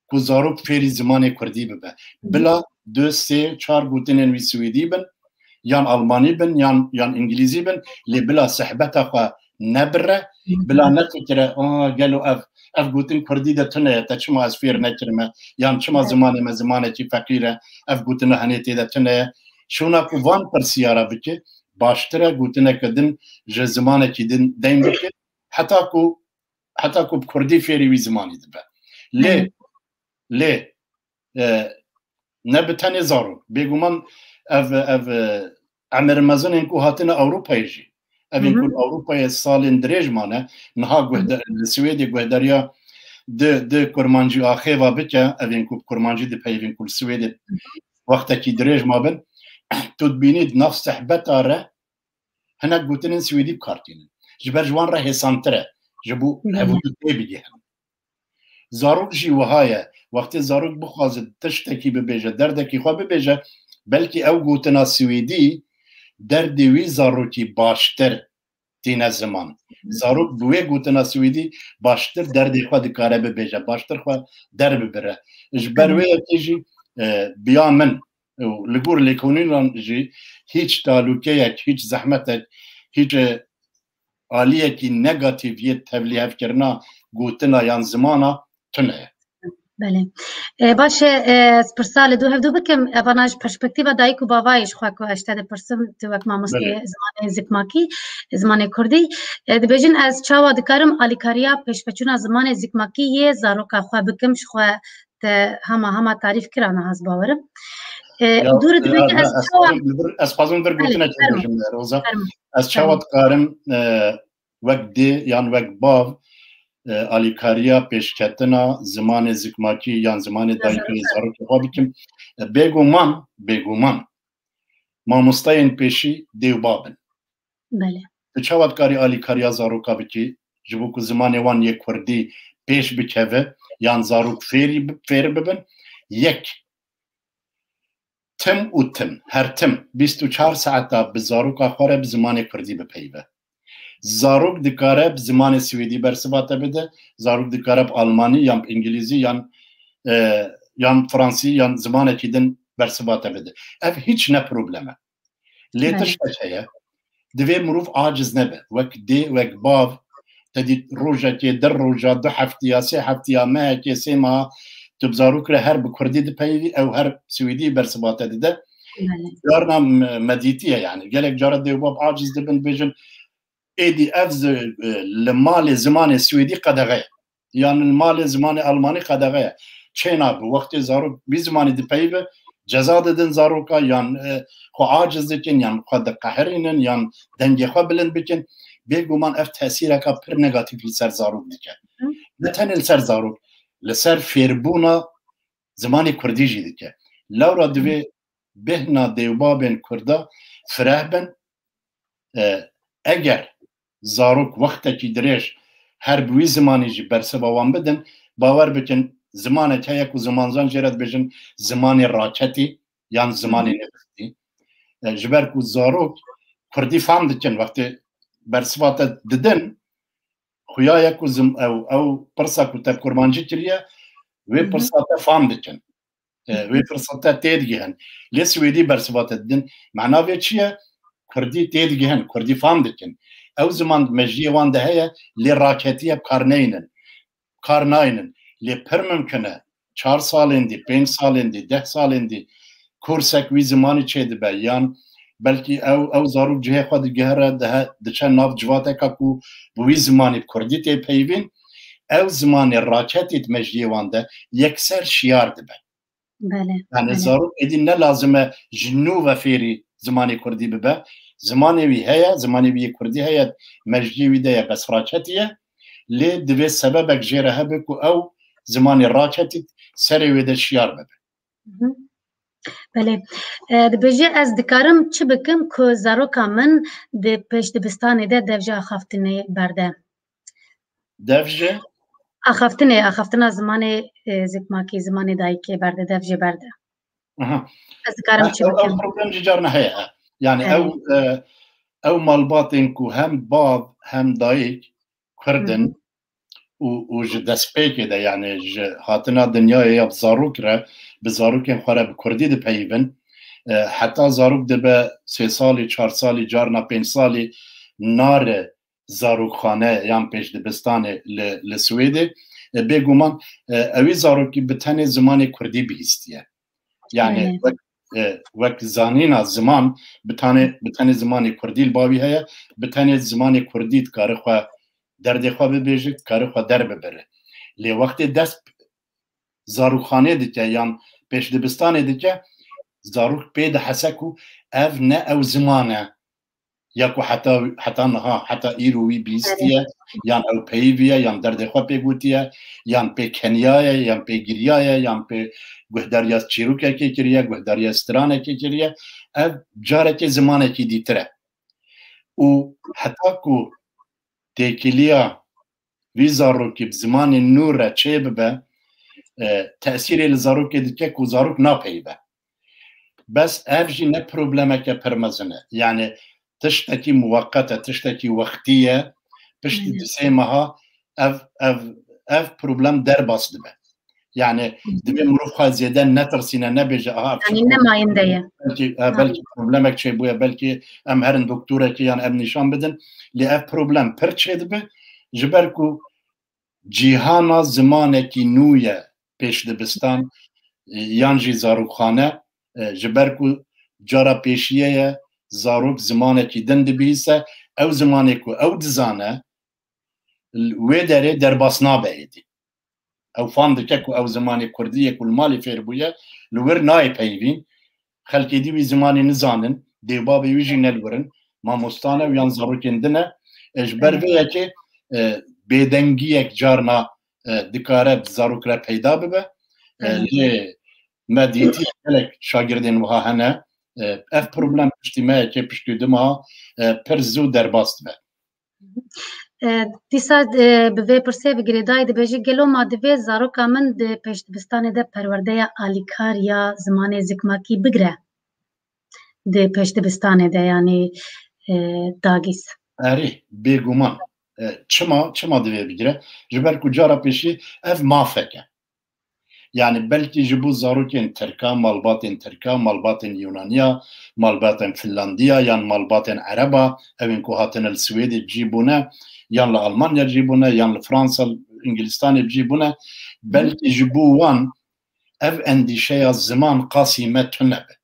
ku zarok fêrî zimanê kurdî bibe. Bila du, sê, çar gotinên wî swêdî bin, yan almanî bin, yan, yan îngilîzî bin, lê bila sohbeta xwe nebire, bila nefikire, "Aa, gelo ev, ev gotin kurdî de tune ye, te çima ez fêr nekirime, yan çima zimanê me zimanekî feqîr e, ev gotina henê tê de tune ye." Şûna ku van pirsiyara bike, baştir e gotineke din ji zimanekî din deyn bike, heta ku, heta ku bi kurdî fêrî wî zimanî dibe. Lê, lê, e, ne bi tenê zarok. Bêguman ev, ev, e, emir mezinên ku hatine Ewropayê jî. Evên ku li Ewropayê salên dirêj mane, niha guhde-, li Swêdê guhdariya di, di kurmancî axêva bike, evên ku bi kurmancî dipeyivin ku li Swêdê wextekî dirêj mabin, tu dibînî di nav sehbeta re hinek gotinên swêdî bi kar tînin. Ji ber ji wan re hêsantir e, ji bo hev û du tê bigihin. Zarok jî wiha ye. Wextê zarok bixwaze tiştekî bibêje, derdekî xwe bibêje, belkî ew gotina swêdî derdê wî zarokî baştir tîne ziman. Zarok bi wê gotina swêdî baştir derdê xwe dikare bibêje, baştir xwe derbibire. Ji ber wê yekê jî, e, biya min û li gor lêkolînan jî hîç talûkeyek, hîç zehmetek, hîç, e, aliyekî negatîf yê tevlîhevkirina gotina yan zimana tune ye. Belê. E, baş e, e, ez pirsa li dû hevdû bikim, e, vana ji perspektîva dayik û bavayê ji xwe ku ez te dipirsim, tu wek mamosteyê zimanê zikmakî, zimanê kurdî, e, dibêjin ez çawa dikarim alîkariya pêşveçûna zimanê zikmakî yê zaroka xwe bikim, ji xwe te hema hema tarîf kira niha ez bawerim. E, Ya, û dû re e, dibêje ez ez çawa xwazim li vir, ez xwazim vir Belê, gotinek fermo. bibêjim, Roza. Fermo. Ez çawa Fermo. dikarim, e, wek dê yan wek bav, e, alîkariya pêşketina zimanê zikmakî yan zimanê Ya, dayikê zarokê. zarokê xwe bikim? E, bêguman, bêguman, mamosteyên pêşî dê û bav in. Belê. Tu çawa dikarî alîkariya zaroka bikî, ji bo ku zimanê wan yê kurdî pêş bikeve yan zarok fêrî bi-, fêr bibin? Yek, tim û tim, her tim, bîst û çar saeta bi zaroka xwe re bi zimanê kurdî bipeyive. Zarok dikare bi zimanê swêdî bersiva te bide, zarok dikare bi almanî yan bi îngilîzî yan, e, yan fransî yan zimanekî din bersiva te bide. Ev hîç ne problem e. Lê Belê. tiştek heye, divê mirov aciz nebe. Wek dê, wek bav, te dît rojekê, di roja, du heftiya, sê heftiya, mehekê, sê meha, tu bi zarok re her bi kurdî dipeyivî, ew her swêdî bersiva te dide. Belê. Carna me, me dîtiye yani. Gelek cara dê û bav aciz dibin, dibêjin, êdî ev zi-, e, li malê zimanê swêdî qedexe ye. Yan li malê zimanê almanî qedexe ye. Çênabe, wextê zarok vî zimanî dipeyive, ceza didin zaroka, yan, e, xwe aciz dikin, yan xwe diqehirînin, yan dengê xwe bilind bikin. Bêguman ev tesîreka pir negatîf li ser zarok dike. Hı. Ne tenê li ser zarok, li ser fêrbûna zimanê kurdî jî dike. Lewra divê bêhna dêwbabên kurda fireh bin. E, eger zarok wextekî dirêj her bi wî zimanî jî bersiva wan bidin, bawer bikin, zimanek heye ku zimanzan jê re dibêjin zimanê raketî yan zimanê Hı hı. nivistî. E, ji ber ku zarok kurdî fam dikin, wextê bersiva te didin, xuya ye ku zim-, ew, ew pirsa ku te bi kurmancî kiriye, wê Hı hı. pirsa te fam dikin. E, Hı hı. wê pirsa te têdigihin. Lê swêdî bersiva te didin. Mana vê çi ye? Kurdî têdigihin, kurdî fam dikin. Ew ziman mejiyê wan de heye, lê raketiye bi kar neynin. Kar naynin. Lê pir mimkin e, çar salên dî, pênc salên dî, deh salên dî kursek wî zimanî çêdibe, yan belkî ew, ew zarok cihê xwe digihre, dihe-, diçe nav civateka ku bi wî zimanî, bi kurdî tê peyvîn, ew zimanê raketî di mejiyê wan de yekser şiyar dibe. Belê, Yani belê. Zarok êdî ne lazim e ji nû ve fêrî zimanê kurdî bibe. Zimanê wî heye, zimanê wî yê kurdî heye, mejiyê wî de ye, bes raketî ye. Lê divê sebebek jê re hebe ku ew zimanê raketî serê wê de şiyar bibe. Hı hı. Belê. E, dibêje, ez dikarim çi bikim ku zaroka min di pêşdibistanê de dev ji axaftinê berde? Dev ji? Axaftinê, axaftina zimanê, e, zikmakî, zimanê dayikê berde, dev jê berde. Aha. Ez dikarim çi bikim? Ew problem jî carna heye. Yani Evet. ew, e, ew malbatên ku hem bav hem dayik Kurd in Hı hı. û, û ji destpêkê de, yani ji hatina dinyayê ya bi zarok re, bi zarokên xwe re bi kurdî dipeyivin. E, heta zarok dibe sê salî, çar salî, carna pênc salî nare zarokxane yan pêşdibistanê li, li Swêdê. E, bêguman, e, ewî zarokî bi tenê zimanê kurdî bihîstiye. Yani Aynen. wek, e, wek zanîna ziman, bi tanê, bi tenê zimanê kurdî li bavî heye, bi tenê zimanê kurdî dikare xwe derdê xwe bibêje, dikare xwe derbibire. Lê wextê dest zarokxanê dike yan pêşdibistanê dike, zarok pê dihese ku ev ne ew ziman e ya ku heta, heta niha, heta îro wî bihîstiye, Evet. yan ew peyivî ye, yan derdê xwe pê gotiye, yan pê keniyaye, yan pê giriyaye, yan pê guhdariya çîrokekê kiriye, guhdariya stranekê kiriye. Ev carekê zimanekî dîtir e. Û heta ku têkiliya vî zarokî bi zimanê nû re çêbibe, e, tesîrê li zarokê dike ku zarok napeyive. Bes ev jî ne problemeke pir mezin e. Yani tiştekî muweqet e, tiştekî wextî ye. Piştî Aynen. du sê meha ev, ev, ev problem derbas dibe. Yani Hı hı. divê mirov xwe zêde netirsîne, nebêje, aha, ev Yani çi ne problem mayinde ye. Belkî, e, Ha. belkî problemek çêbûye, belkî em herin doktorekê yan ev nîşan bidin. Lê ev problem pir çêdibe, ji ber ku cîhana zimanekî nû ye pêşdibistan, e, yan jî zarokxane, e, ji ber ku cara pêşiye ye, zarok zimanekî din dibihîse, ew zimanê ku ew dizane, wê derê derbas nabe êdî. Ew fam dike ku ew zimanê kurdî ye ku li malê fêr bûye, li wir nayê peyivîn. Xelkê dî wî zimanê nizanin, dê û babê wî jî ne li wir in, mamosta ne û yan zarokên din e. E, ji ber vê yekê, e, bêdengiyek carna, e, dikare bi zarok re peyda bibe. E, Evet. lê me dîtiye gelek şagirdên wiha hene. E, ev problem piştî mehekê, piştî du meha, e, pir zû derbas dibe. E, dîsa, e, bi vê pirsê ve girêdayî dibêje, gelo ma divê zaroka min di pêşdibistanê de perwerdeya alîkar ya zimanê zikmakî bigre? Di pêşdibistanê de, yanî, e, dagîs. Erê, bêguman. E, çima, çima divê bigire? Ji ber ku cara pêşî ev mafek e. Yani belkî ji bo zarokên Tirka, malbatên Tirka, malbatên Yunaniya, malbatên Finlandiya yan malbatên Ereba, ew ên ku hatine li Swêdê cî bûne, yan li Almanya cî bûne, yan li Fransa, Îngilistanê cî bûne, belkî ji bo wan ev endîşeya ziman qasî me tune be.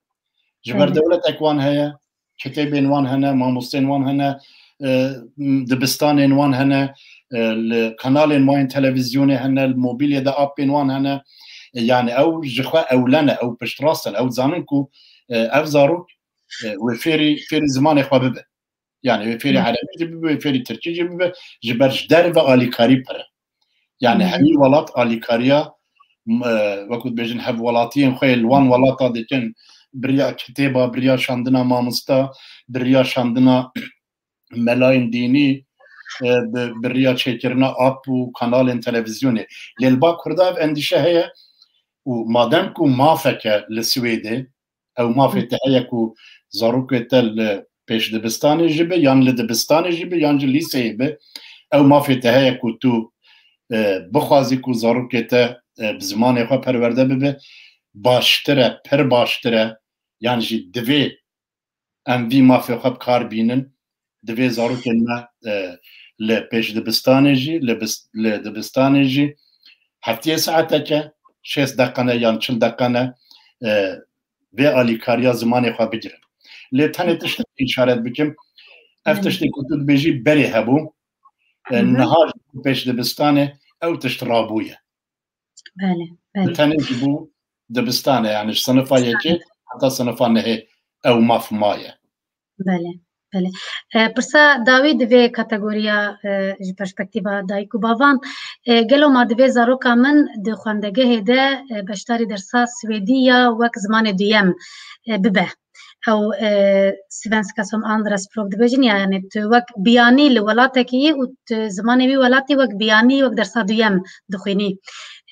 Ji ber Evet. dewletek wan heye, kitêbên wan hene, mamostên wan hene, e, dibistanên wan hene, e, li kanalên wan yên televîzyonê hene, li mobîlê de apên wan hene. E, yani ew ji xwe ewle ne, ew piştrast in, ew dizanin ku, e, ev zarok, e, wê fêrî, fêrî zimanê xwe bibe. Yani wê fêrî Hı. erebî jî bibe, wê fêrî tirkî jî bibe, ji ber ji derve alîkarî pir e. Yani Hı. hemî welat alîkariya, m-, e, wekû dibêjin hevwelatiyên xwe li wan welata dikin, bi riya kitêba, bi riya şandina mamosta, bi riya şandina melayên dînî, e, bi, bi riya çêkirina ap û kanalên televîzyonê. Lê li ba Kurda ev endîşe heye û madem ku mafeke li Swêdê, ew mafê Hı. te heye ku zarokê te li pêşdibistanê jî be, yan li dibistanê jî be, yan jî lîseyê be, ew mafê te heye ku tu, e, bixwazî ku zarokê te, e, bi zimanê xwe perwerde bibe, baştir e, pir baştir e, yan jî divê em vî mafê xwe bi kar bînin. Divê zarokên me, e, li pêşdibistanê jî, li bis-, li dibistanê jî heftiyê saeteke, şêst deqe ne yan çil deqe ne, e, vê alîkariya zimanê xwe bigirin. Lê tenê tiştekî îşaret bikim. Ev Hı. tiştê ku tu dibêjî berê hebû. E, Hı hı. niha ji bo pêşdibistanê ew tişt rabûye. Belê, belê. Bi tenê jî bû dibistane, yani ji sinifa yekê heta sinifa nehê ew maf maye. Belê, belê. E, pirsa dawî di vê kategoriya, e, ji perspektîfa dayik û bavan, e, gelo ma divê zaroka min di xwendegehê de, e, beşdarî dersa swêdî ya wek zimanê duyem, e, bibe? Ew, e, svenska som andraspråk dibêjin, yani tu wek biyanî li welatekî yî û tu zimanê wî welatî wek biyanî, wek dersa duyem dixwînî.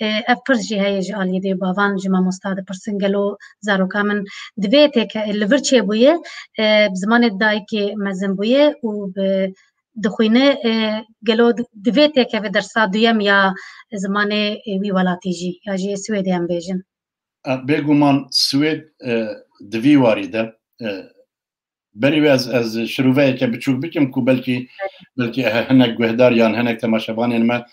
E, ev pirs jî heye ji aliyê dê û bavan, ji mamosta dipirsin, gelo zaroka min divê têke-, li vir çêbûye, e, bi zimanê dayikê mezin bûye û bi dixwîne, e, gelo di-, divê têkeve dersa duyem ya zimanê, e, wî welatî jî, ya jî Swêdê em bêjin? E, bêguman Swêd, e, di vî warî de, e, berî wê ez, ez şirûveyeke biçûk bikim ku belkî, belkî he-, hinek guhdar yan hinek temaşevanên me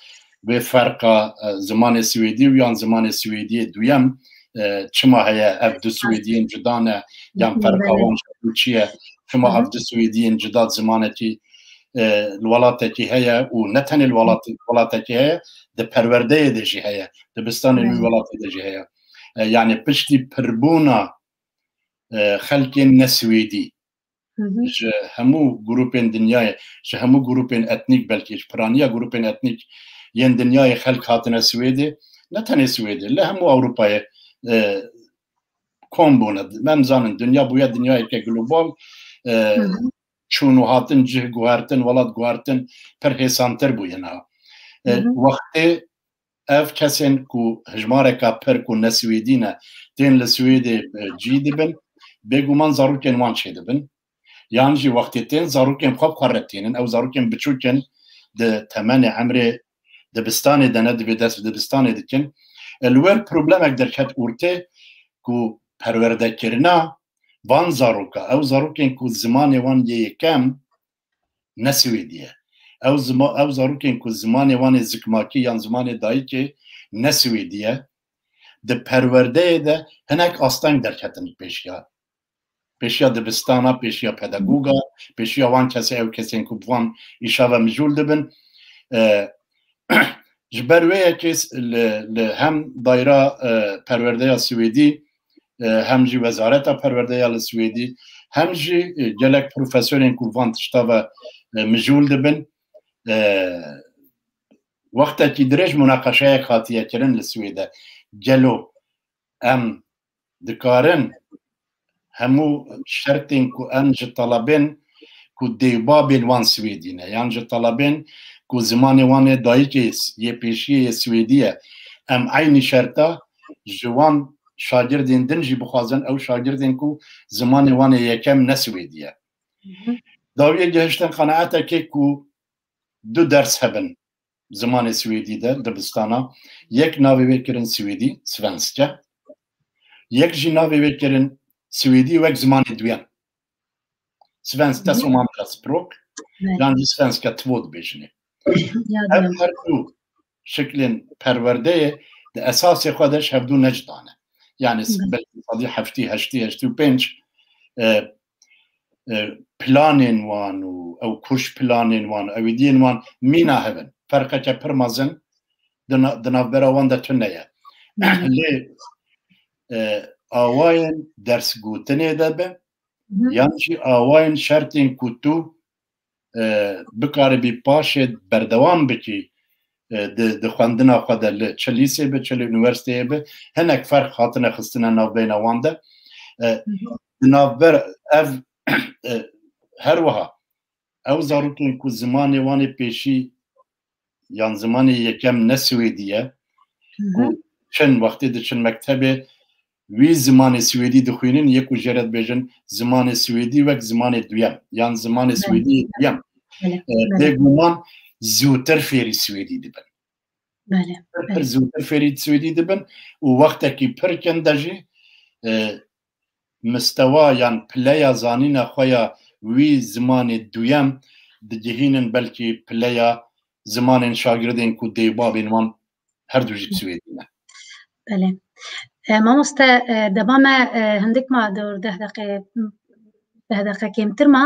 vê ferqa, e, zimanê swêdî û yan zimanê swêdiyê duyem, e, çima heye, ev du swêdiyên cuda ne, yan ferqa wan ji çi ye, çima ev du swêdiyên cuda di zimanekî, e, li welatekî heye û ne tenê li welat-, welatekî heye, di perwerdeyê de jî heye, dibistanên wî welatê de jî heye. E, yani piştî pirbûna, e, xelkên ne swêdî, ji hemû grûpên dinyayê, ji hemû grûpên etnîk, belkî ji piraniya grûpên etnîk yên dinyayê xelk hatine Swêdê, ne tenê Swêdê, li hemû Ewropayê, e, kom bûne. Em zanin, dinya bûye dinyayeke global, e, çûn û hatin, cih guhertin, welat guhertin pir hêsantir bûye niha. E, wextê ev kesên ku hijmareka pir ku ne Swêdî ne, tên li Swêdê, e, cî dibin, bêguman zarokên wan çêdibin. Yan jî wextê tên, zarokên xwe bi xwe re tînin, ew zarokên biçûk in, di temenê emrê dibistanê de ne, divê dest bi dibistanê dikin. E, li wir problemek derket ortê ku perwerdekirina van zaroka, ew zarokên ku zimanê wan yê yekem ne Swêdî ye. Ew zima-, ew zarokên ku zimanê wan ê zikmakî yan zimanê dayikê ne Swêdî ye, di perwerdeyê de hinek asteng derketin pêşiya, pêşiya dibistana, pêşiya pedagoga, pêşiya wan kesê, ew kesên ku bi wan îşa ve mijûl dibin. E, ji ber wê yekê s-, li, li hem dayra, e, perwerdeya Swêdî, e, hem jî Wezareta Perwerdeya li Swêdî, hem jî, e, gelek profesorên ku van tişta ve, e, mijûl dibin, e, wextekî dirêj munaqeşeyek hatiye kirin li Swêde. Gelo em dikarin hemû şertên ku em ji talebên ku dê û babên wan Swêdî ne, yan ji talebên ku zimanê wan ê dayikê s-, yê pêşiyê yê Swêdî ye, em eynî şerta ji wan şagirdên din jî bixwazin, ew şagirdên ku zimanê wan ê yekem ne Swêdî ye. Dawiyê gihiştin qenaetekê ku du ders hebin zimanê Swêdî de dibistana, yek navê wê kirin Swêdî, svenske, yek jî navê wê kirin Swêdî wek zimanê duyem. Svenska som andraspråk, yan jî svenska två dibêjinê. Ev her du şiklên perwerdeyê di esasê xwe de ji hevdû ne cuda ne. Yani belkî sedî heftî, heştî, heştî û pênc, e, e, planên wan û ew kuş planên wan û ewîdiyên wan mîna hev in. Ferqeke pir mezin di na-, di navbera wan de tune ye. Lê, e, awayên dersgotinê de be, yan jî awayên şertên ku tu, e, bikaribî paşê berdewam bikî, e, di, di xwendina xwe de li çi lîsê be, çi li unîversîteyê be, hinek ferq hatine xistine navbeyna wan de. E, di navber ev, e, her wiha ew zarokên ku zimanê wan ê pêşî yan zimanê yekem ne Swêdî ye, ku çin wextê diçin mektebê, wî zimanê Swêdî dixwînin, yê ku jê re dibêjin zimanê Swêdî wek zimanê duyem, yan zimanê Swêdî yê duyem. E, bêguman zûtir fêrî Swêdî dibin. Pir, pir zûtir fêrî Swêdî dibin û wextekî pir kin de jî, e, mistewa yan pileya zanîna xwe ya wî zimanê duyem digihînin belkî pileya zimanên şagirdên ku dê û babên wan her du jî bi Swêdî ne. Belê. E, mamoste, e, dema me, e, hindik ma dor deh deqe, m, Hedeqe kêmtir ma.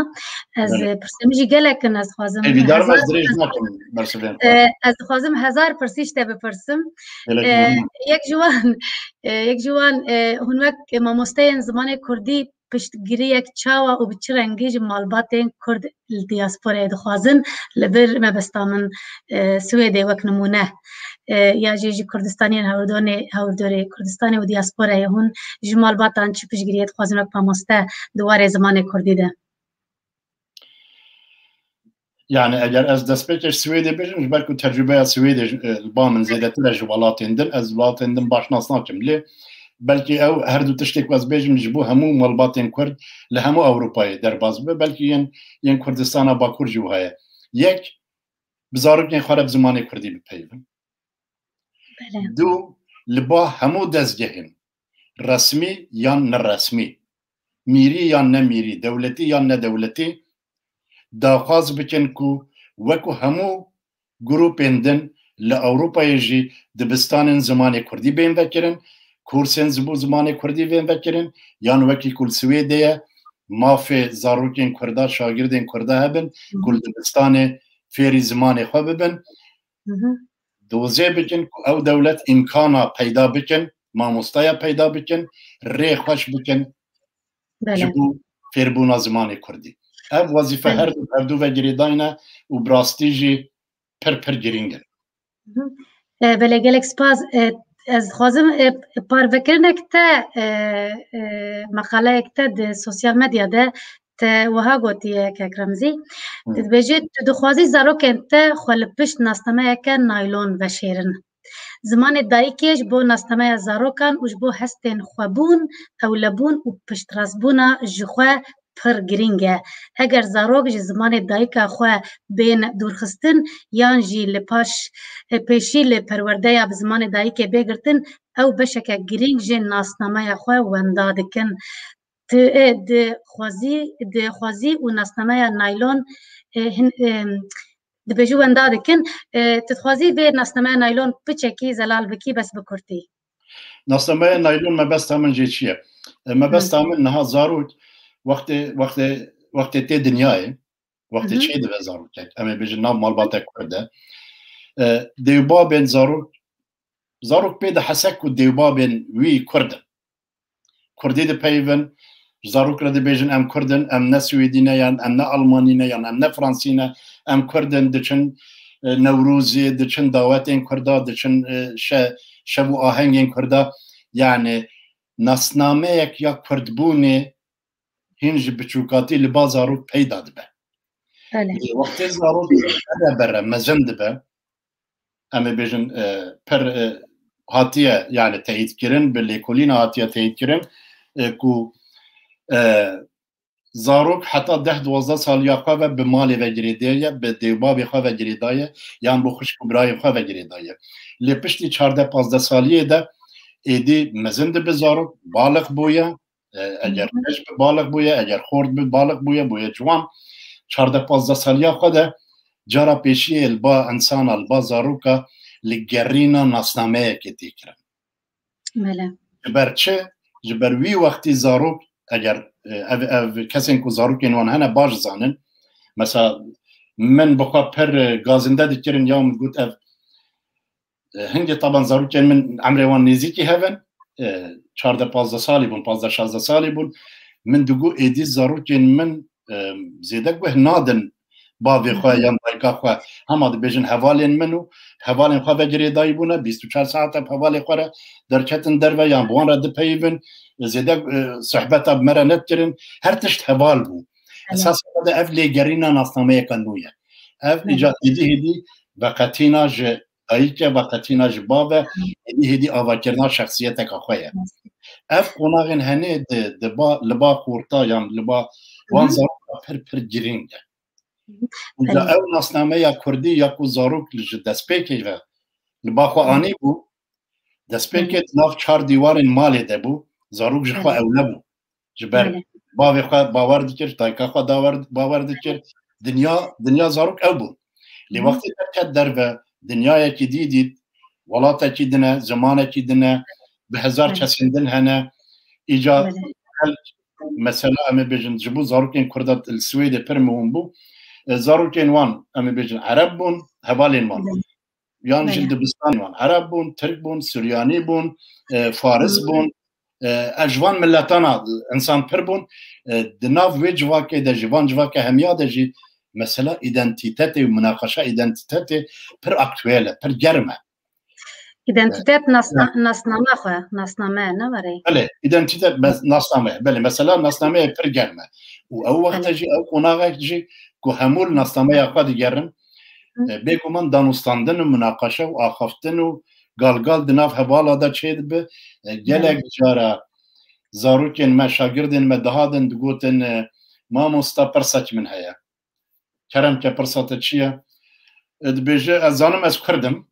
Ez, Belê. e, pirsê min jî gelek in, ez dixwazim Hêvîdar im hezar ez dirêj pirs- nakim bersivên xwe. E, ez dixwazim hezar pirsî ji te bipirsim. Gelek E, memnun. yek ji wan, e, yek ji wan, e, hûn wek mamosteyên zimanê kurdî piştgiriyek çawa û bi çi rengî ji malbatên kurd li diasporayê dixwazin, li vir mebesta min, e, Swêdê wek nimûne, e, ya jî ji Kurdistaniyên hewrdonê-, hewrdorê Kurdistanê û diasporayê hûn ji malbatan çi piştgiriyê dixwazin wek mamoste di warê zimanê kurdî de? Yani eger ez destpêkê ji Swêdê bêjim, ji ber ku tecrûbeya Swêdê ji, e, li ba min zêdetir e ji welatên din, ez welatên din baş nas nakim. Lê belkî ew her du tiştê ku ez bêjim ji bo hemû malbatên Kurd li hemû Ewropayê derbas bibe, belkî yên, yên Kurdistana Bakur jî wiha ye. Yek, bi zarokên xwe re bi zimanê Kurdî bipeyivin. Belê. Du, li ba hemû dezgehên resmî yan neresmî, mîrî yan nemîrî, dewletî yan nedewletî, daxwaz bikin ku wekû hemû grûpên din li Ewropayê jî dibistanên zimanê kurdî bên vekirin, kursên ji bo zimanê kurdî bên vekirin, yan wekî ku li Swêdê ye, mafê zarokên kurda, şagirdên kurda hebin, Hı hı. ku li dibistanê fêrî zimanê xwe bibin. Hı hı. Dozê bikin ku ew dewlet îmkana peyda bikin, mamostaya peyda bikin, rê xweş bikin Belê. ji bo fêrbûna zimanê kurdî. Ev wezîfe Belê. her du, her du ve girêdayî ne û bi rastî jî pir, pir girîng e. Hı hı. E, belê, gelek spas. E, ez dixwazim, e, parvekirinek te, e, e, meqaleyek te di sosyal medya de te wiha gotiye, kek Remzî. Hı. Tu dibêjî, tu dixwazî zarokên te xwe li pişt nasnameyeke naylon veşêrin. Zimanê dayikê ji bo nasnameya zarokan û ji bo hestên xwebûn, ewlebûn û piştrastbûna ji xwe pir girîng e. Eger zarok ji zimanê dayika xwe bên dûrxistin yan jî li paş, e, pêşî li perwerdeya bi zimanê dayikê bê girtin, ew beşeke girîng ji nasnameya xwe wenda dikin. Tu, e, dixwazî, dixwazî û nasnameya naylon, e, hin, e, dibêjî wenda dikin. E, tu dixwazî vê nasnameya naylon piçekî zelal bikî, bes bi kurtî? Nasnameya naylon mebesta min jê çi ye? E, mebesta Hı. min niha zarok wextê, wextê, wextê tê dinyayê, wextê Hı hı. çê dibe zarokek, em ê bêjin nav malbatek kurd e. E, dêwbabên zarok, zarok pê dihese ku dêwbabên wî kurd in. Kurdî dipeyivin, ji zarok re dibêjin em kurd in, em ne Swêdî ne yan em ne Almanî ne yan em ne Fransî ne, em kurd in, diçin, e, Newrozê, diçin dawetên kurda, diçin, e, şe-, şev û ahengên kurda. Yani nasnameyek ya kurdbûnê hîn ji biçûkatî li ba zarok peyda dibe. Belê. Lê wextê zarok bere bere mezin dibe, em ê bêjin, e, pir, e, hatiye, yani teyîd kirin, bi lêkolîna hatiye teyîd kirin, e, ku, e, zarok heta deh duwazdeh saliya xwe ve bi malê ve girêdayê ye, bi dêwbabê xwe ve girêdayê, yan bi xwişk û birayê xwe ve girêdayê. Lê piştî çardeh pazdeh saliyê de êdî mezin dibe zarok, balix bûye, e, eger Hı hı. qeç bi balix bûye, eger xort bi balix bûye, bûye ciwan. Çardeh pazdeh saliya xwe de cara pêşiyê li ba insana, li ba zaroka li gerîna nasnameyekê tê kirin. Belê. Ji ber çi? Ji ber wî wextî zarok, eger, e, ev, ev kesên ku zarokên wan hene baş zanin, mesela min bi xwe pir, e, gazinde dikirin ya min got ev, e, hingê taban zarokên min emrê wan nêzîkî hev in, e, çardeh pazdeh salî bûn, pazdeh şazdeh salî bûn. Min digot êdî zarokên min, e, zêde guh nadin bavê xwe Hı hı. yan dayika xwe. Hema dibêjin hevalên min û hevalên xwe ve girêdayî bûne, bîst û çar saet bi hevalê xwe re derketin derve yan bi wan re dipeyivin, zêde, e, sohbeta bi me re nedikirin. Her tişt heval bû. Belê. Esas xwe de ev lêgerîna nasnameyeke nû ye. Ev Belê. îca êdî hêdî veqetîna ji dayike, veqetîna ji bav e, Hı. êdî hêdî avakirina şexsiyeteka xwe ye. Hı. Ev qonaxên henê di, di ba, li ba xorta yan li ba wan Hı. zaroka pir pir girîng e. Îca Belê. ew nasnameya kurdî ya ku zarok li ji destpêkê ve li ba xwe Hı. anî bû, destpêkê Belê. di nav çar dîwarên malê de bû, zarok ji xwe Belê. ewle bû. Ji ber Belê. bavê xwe bawer dikir, dayika xwe dawer, bawer dikir. Dinya, dinya zarok ew bû. Lê Hı. wextê derket derve, dinyayekî dî dît, welatekî din e, zimanekî din e, bi hezar Belê. kesên din hene. Îca Belê. xelk mesela em ê bêjin ji bo zarokên Kurda li Swêdê pir muhim bû. E, zarokên wan em ê bêjin Ereb bûn, hevalên wan. Yan jî li dibistanê wan Ereb bûn, Tirk bûn, Suryanî bûn, e, Faris bûn. E, ev ji van miletana insan pir bûn. E, di nav wê civakê de jî, van civaka hemiya de jî mesela îdentîtetê û minaqeşa îdentîtetê pir aktuel e, pir germ e. Îdentîtet nasna-, nasname xwe, nasname ne were? Belê, îdentîtet mes-, nasname. Belê, mesela nasnameyê pir germ e. Û ew wexte Belê. jî, ew qonaxek jî ku hemû li nasnameya xwe digerin, Hı. e, bêguman danûstandin û minaqeşe û axaftin û galgal di nav hevala de çêdibe. E, gelek Belê. cara zarokên me, şagirdên me dihadin digotin, e, "Mamosta, pirsekî min heye. Kerem ke, pirsa te çi ye?" E, dibêje, "Ez zanim ez Kurd im.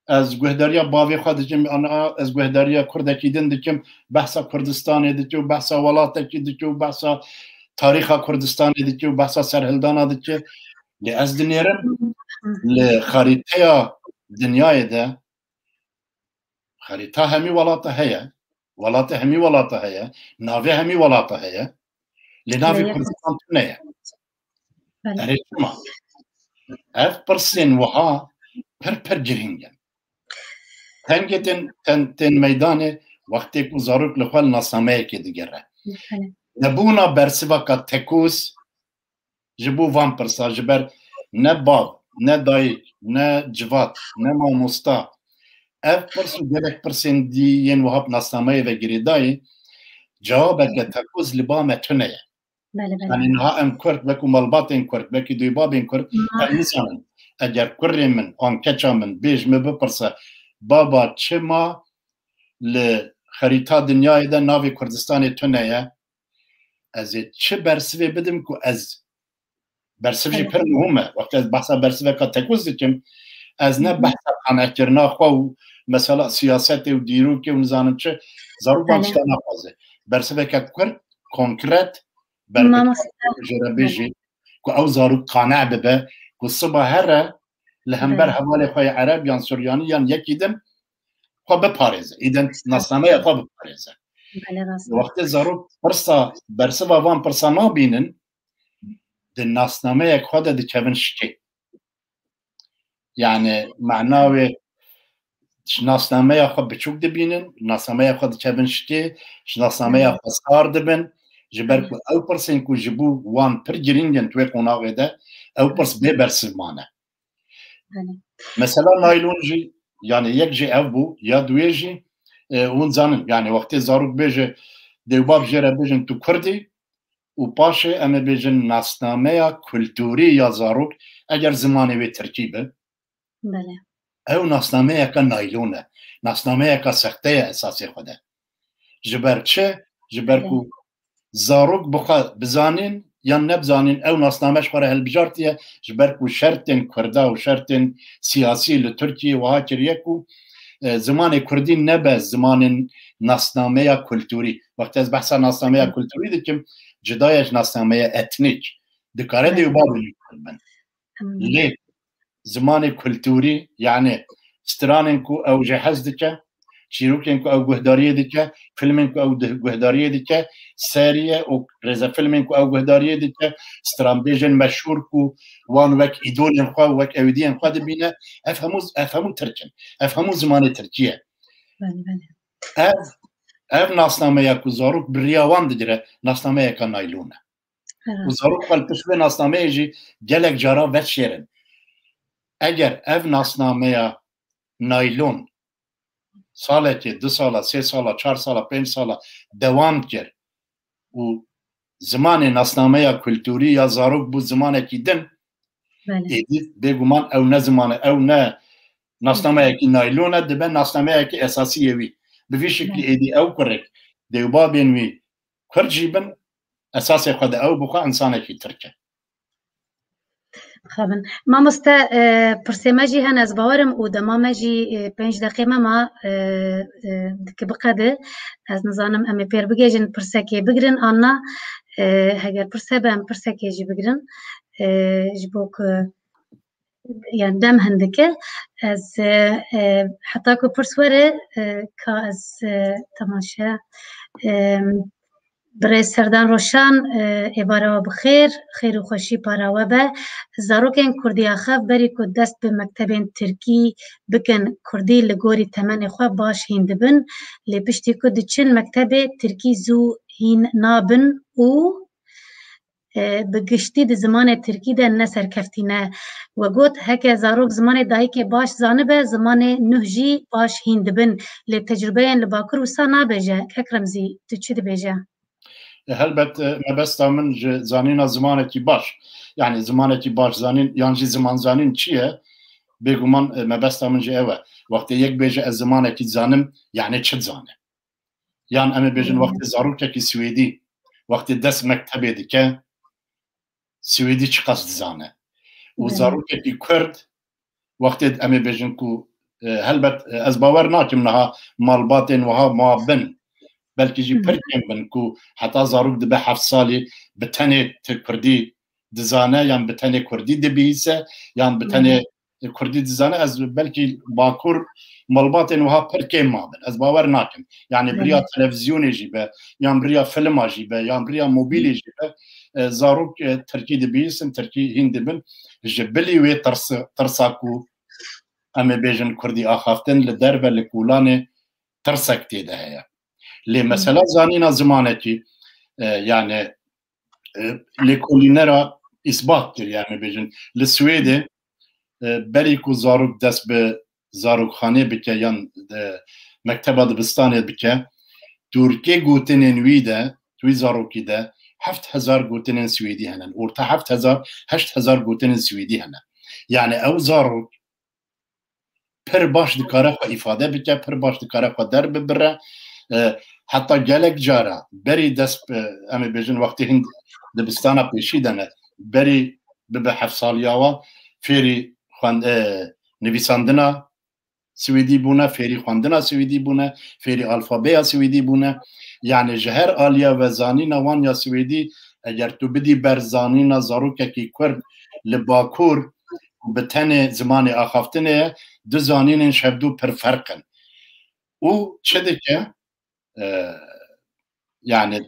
Ez guhdariya bavê xwe dikim, ana ez guhdariya Kurdekî din dikim, behsa Kurdistanê dike û behsa welatekî dike û behsa tarîxa Kurdistanê dike û behsa serhildana dike. Lê ez dinêrim li xarîteya dinyayê de, xarîta hemî welata heye, welatê hemî welata heye, navê hemî welata heye, lê navê Belê. Kurdistan tune ye." Belê. Erê çima? Ev pirsên wiha pir pir girîng in. Tengê tên, tên, tên meydanê wextê ku zarok li xwe li nasnameyekê digere. Belê. Nebûna bersivaka tekûz ji bo van pirsa, ji ber ne bav, ne dayik, ne civat, ne mamosta. Ev pirs û gelek pirsên dî yên wiha bi nasnameyê ve girêdayî, cewabeke tekûz li ba me tune ye. Belê, belê. Yanî niha em Kurd, wekî malbatên Kurd, wekî duyîbabên Kurd, Niha. em nizanin. Eger kurê min an keça min bê ji min bipirse, "Baba, çima li xerîta dinyayê de navê Kurdistanê tune ye?" Ez ê çi bersivê bidim ku ez, bersiv jî Evet. pir muhim e. Wextê ez behsa bersiveka tekûz dikim, ez ne Evet. behsa qanekirina xwe û mesela siyasetê û dîrokê û nizanim çi, zarok van Evet. tişta naxwaze. Bersiveke kurd, konkret, Mamoste. berbiçav jê re bêjî ku ew zarok qane bibe ku siba here li hember Evet. hevalê xwe yê Ereb yan Suryanî yan yekî din xwe biparêze. Îdent-, nasnameya xwe biparêze. Belê, rast e. Wextê zarok pirsa, bersiva van pirsa nabînin, di nasnameyek xwe de dikevin şikê. Yani mana wê ji nasnameya xwe biçûk dibînin, nasnameya xwe dikevin şikê, ji nasnameya Evet. xwe sar dibin. Ji ber Evet. ku ew pirsên ku ji bo wan pir girîng in di wê qonaxê de, ew pirs bê bersiv mane. Belê. Mesela naylon jî, yani yek jî ev bû, ya duyê jî, e, hûn zanin, yani wextê zarok bêje, dêwbab jê re bêjin tu Kurd î, û paşê em ê bêjin nasnameya kulturî ya zarok, eger zimanê wê tirkî be, Belê. ew nasnameyeke naylon e, nasnameyeke sexte ye esasê xwe de. Ji ber çi? Ji ber Belê. ku zarok bi xwe bizanîn yan nebizanîn, ew nasname ji xwe re hilbijartiye, ji ber ku şertên Kurda û şertên siyasî li Tirkiyê wiha kiriye ku, e, zimanê Kurdî nebe zimanên nasnameya kulturî. Wextê ez behsa nasnameya Hı. kulturî dikim, cuda ye ji nasnameya etnîk. Dikare Hı. dêwbabên Kurd bin. Hı. Lê zimanê kulturî, yani stranên ku ew jê hez dike, çîrokên ku ew guhdariyê dike, filmên ku ew di-, guhdariyê dike, seriye û rêzefilmên ku ew guhdariyê dike, stranbêjên meşhûr ku wan wek îdolên xwe, wek ewîdiyên xwe dibîne, ev hemû, ev hemû tirk in. Ev hemû zimanê tirkî ye. Belê, belê. Ev, ev nasnameya ku zarok bi riya wan digire, nasnameyeke naylon e. Û zarok xwe li pişt vê nasnameyê jî gelek cara vedişêrin. Eger ev nasnameya naylon salekê, du sala, sê sala, çar sala, pênc sala dewam kir û zimanê nasnameya kulturî ya zarok bû zimanekî din, Belê. êdî bêguman ew ne zimane, ew ne nasnameyekî naylon e, dibe nasnameyekî esasî yê wî. Bi vî şeklî Belê. êdî ew kurek dêwbabên wî Kurd jî bin, esasê xwe de ew bi xwe insanekî tirk e. Xebin. Mamoste, e, pirsê me jî hene, ez bawerim û dema me jî, e, pênc deqê me ma, e, e, dike biqede. Ez nizanim em ê pêr bigihêjin pirsekê bigirin an na, e, heger pirse be em pirsekê jî bigirin. E, ji bo ku, yani dem hindik e. Ez, e, e, heta ku pirs were, e, ka ez, e, temaşe, e, Birêz Serdan Roşan, e, êvara we bi xêr, xêr û xweşî para we be. Zarokên Kurdî axaft berî ku dest bi mektebên Tirkî bikin, Kurdî li gorî temenê xwe baş hîn dibin. Lê piştî ku diçin mektebê, Tirkî zû hîn nabin û, e, bi giştî di zimanê Tirkî de ne serkeftî ne. We got, heke zarok zimanê dayikê baş zanibe, zimanê nuh jî baş hîn dibin. Lê tecrubeyên li Bakur wisa nabêje. Kek Remzî, tu çi dibêje? E, helbet, e, mebesta min ji zanîna zimanekî baş, yani zimanekî baş zanîn yan jî ziman zanîn çi ye? Bêguman, e, mebesta min jî ew e. Wextê yek bêje ez zimanekî dizanim, yani çi dizane? Yan em ê bêjin, hmm, wextê zarokekî Swêdî, wextê dest mektebê dike, Swêdî çiqas dizane? Û, hmm, zarokekî Kurd, wextê em ê bêjin ku, e, helbet, e, ez bawer nakim niha malbatên wiha ma bin, belkî jî, hmm, pir kêm bin ku heta zarok dibe heft salî bi tenê ti Kurdî dizane, yan bi tenê Kurdî dibihîse, yan bi tenê, hmm, Kurdî dizane. Ez belkî Bakur malbatên wiha pir kêm mabin. Ez bawer nakim. Yani, hmm, bi riya televîzyonê jî be, yan bi riya filma jî be, yan bi riya mobîlê jî be, e, zarok, e, Tirkî dibihîsin, Tirkî hîn dibin. Ji bilî wê tirsi-, tirsa ku em ê bêjin Kurdî axaftin li derve, li kolanê tirsek tê de heye. Lê, hmm, mesela zanîna zimanekî, e, yani, e, lêkolînera îsbat kir, yani bêjin, li Swêdê, e, berî ku zarok dest bi zarokxanê bike yan, e, mekteba dibistanê bike, di ûrkê gotinên wî de, di wî zarokî de heft hezar gotinên Swêdî hene. Orta heft hezar, heşt hezar gotinên Swêdî hene. Yani ew zarok pir baş dikare xwe îfade bike, pir baş dikare xwe derbibire. E, heta gelek cara berî dest, e, em ê bêjin wextê hin dibistana pêşî de ne, berî bibe heft saliya wan fêrî xwend-, e, nivîsandina Swêdî bûne, fêrî xwendina Swêdî bûne, fêrî alfabeya Swêdî bûne. Yani ji her aliya ve zanîna wan ya Swêdî, eger tu bidî ber zanîna zarokekî Kurd li Bakur, ku bi tenê zimanê axaftinê ye, du zanînên şevdû pir ferq in. Û çi dike? E, yani,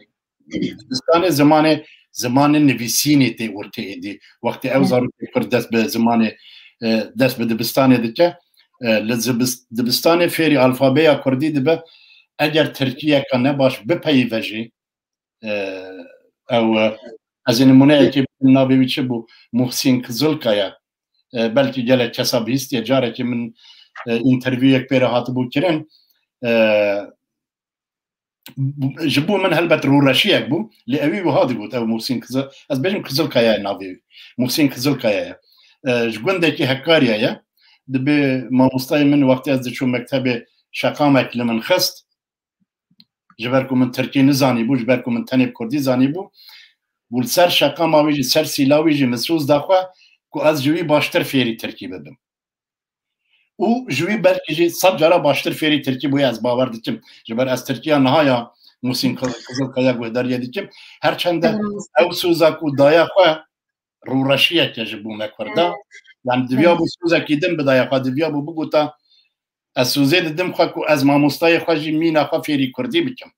dibistanê zimanê, zimanê nivîsînê tê ortê êdî. Wextê ew, hı, zarokê Kurd dest bi zimanê, e, dest bi dibistanê dike, e, li zibis-, dibistanê fêrî alfabeya Kurdî dibe, eger tirkiyeke nebaş bipeyive jî, e, ew, e, ez ê nimûneyekê bidim, navê wî çi bû? Muhsîn Kizilkaya. E, belkî gelek kesa bihîstiye, carekê min, e, întervîyek pê re hatibû kirin. E, ji bo min helbet rûreşiyek bû, lê ewî wiha digot, ew Muhsîn Kizil, ez bêjim Kizilkaya ye navê wî. Muhsîn Kizilkaya ye. E, ji gundekî Hekariya ye. Dibê mamostayê min wextê ez diçûm mektebê şeqamek li min xist. Ji ber ku min tirkî nizanîbû, ji ber ku min tenê bi kurdî zanîbû, û li ser şeqama wî jî, ser sîla wî jî min soz da xwe ku ez ji wî baştir fêrî tirkî bibim. Û ji wî belkî jî sed cara baştir fêrî tirkî bûye, ez bawer dikim. Ji ber ez tirkiya niha ya Muhsîn Kizilkaya guhdariyê dikim. Her çende ew soza ku daye xwe, rûreşiyeke ji bo me Kurda. Evet. Yani diviya, evet, bû sozekî din bidaya xwe, diviya bû bigota, ez sozê didim xwe ku ez mamostayê xwe jî mîna xwe fêrî kurdî bikim.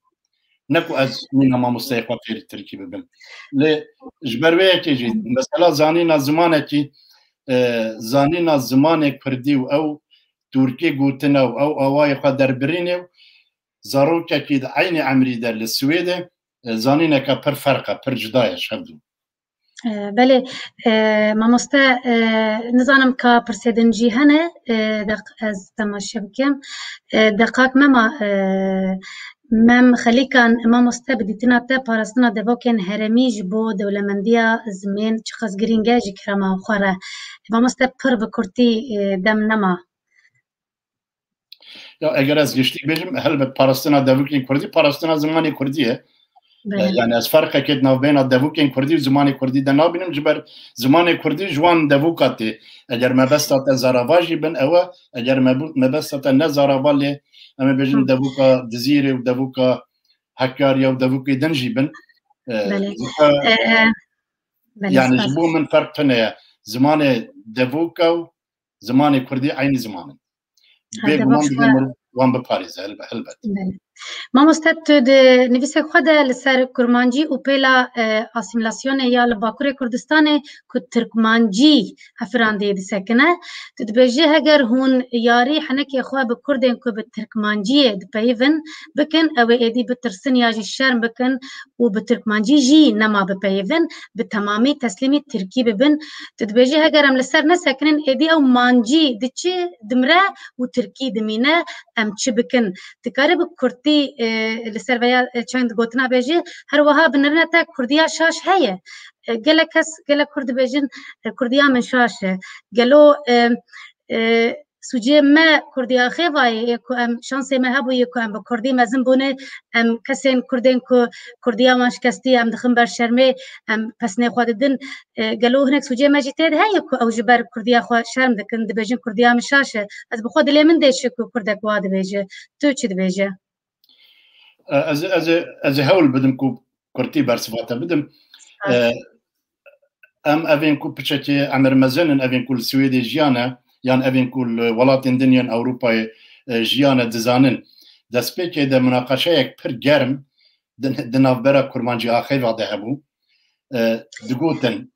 Ne ku ez mîna mamostayê xwe fêrî tirkî bibim. Lê ji ber wê yekê jî, evet, mesela zanîna zimanekî, e, zanîna zimanê kurdî û ew tûrkê gotine û ew awayê xwe derbirînê û zarokekî di eynî emrî de li Swêdê, e, zanîneke pir ferq e, pir cuda ye ji hevdû. E, belê, e, mamoste, e, nizanim ka pirsê din jî hene, e, deq ez temaşe bikim. E, deqak Mema, e, Mem Xelîkan, mamoste, bi dîtina te parastina devokên herêmî ji bo dewlemendiya zimên çiqas girîng e ji kerema xwe re? Mamoste, pir bi kurtî, e, dem nema. Ya, eger ez giştî bêjim, helbet parastina devokên kurdî, parastina zimanê kurdî ye. Belê. E, yani ez ferqekê di navbeyna devokên kurdî û zimanê kurdî de nabînim, ji ber zimanê kurdî ji wan devoka tê. Eger mebesta te zarava jî bin, ew e, eger mebu-, mebesta te ne zarava lê, em ê bêjin, hı, devoka Cizîrê û devoka Hekkariya û devokê din jî bin. E, belê. Zika, e, e, belê, yani spas. Ji bo min ferq tune ye. Zimanê devoka û zimanê kurdî eynî ziman in. Ha, bêguman divê mirov wan biparêze, helbe-, helbet. Belê. Mamoste, tu di nivîsek xwe de li ser kurmancî û pêla, e, asîmîlasyonê ya li Bakurê Kurdistanê ku tirkmancî hevpirandiyê disekine, tu dibêjî heger hûn yarî henekê xwe bi kurdên ku bi tirkmanciyê dipeyivin bikin, ew ê êdî bitirsin ya jî şerm bikin û bi tirkmancî jî nema bipeyivin, bi temamî teslîmî tirkî bibin. Tu dibêjî heger em li ser nesekinin, êdî ew mancî diçi, dimre û tirkî dimîne, em çi bikin? Dikare bi kurtî, e, li ser veya, e, çend gotina bêjî, her wiha binirine te kurdiya şaş heye. E, gelek kes, gelek kurd dibêjin, e, kurdiya min şaş e. Gelo, e, e, sûcê me kurdiya xêvayê ye ku em şansê me hebûye ku em bi kurdî mezin bûne, em kesên kurdên ku kurdiya wan şikestî ye, em dixin ber şermê, em pesnê xwe didin. E, gelo hinek sûcê me jî tê de heye ku ew ji ber kurdiya xwe şerm dikin, dibêjin kurdiya min şaş e? Ez bi xwe dilê min dêşe ku kurdek wa dibêje. Tu çi dibêje? E, ez, ez, ez ê hewl bidim ku kurtî bersiva te bidim. E, em evên ku piçekê emir mezin in, evên ku li Swêdê jiyane, yan evên ku li welatên din yên Ewropayê, e, jiyane, dizanin. Destpêkê de munaqeşeyek pir germ di, di navbera kurmancî axêva de hebû. E, digotin,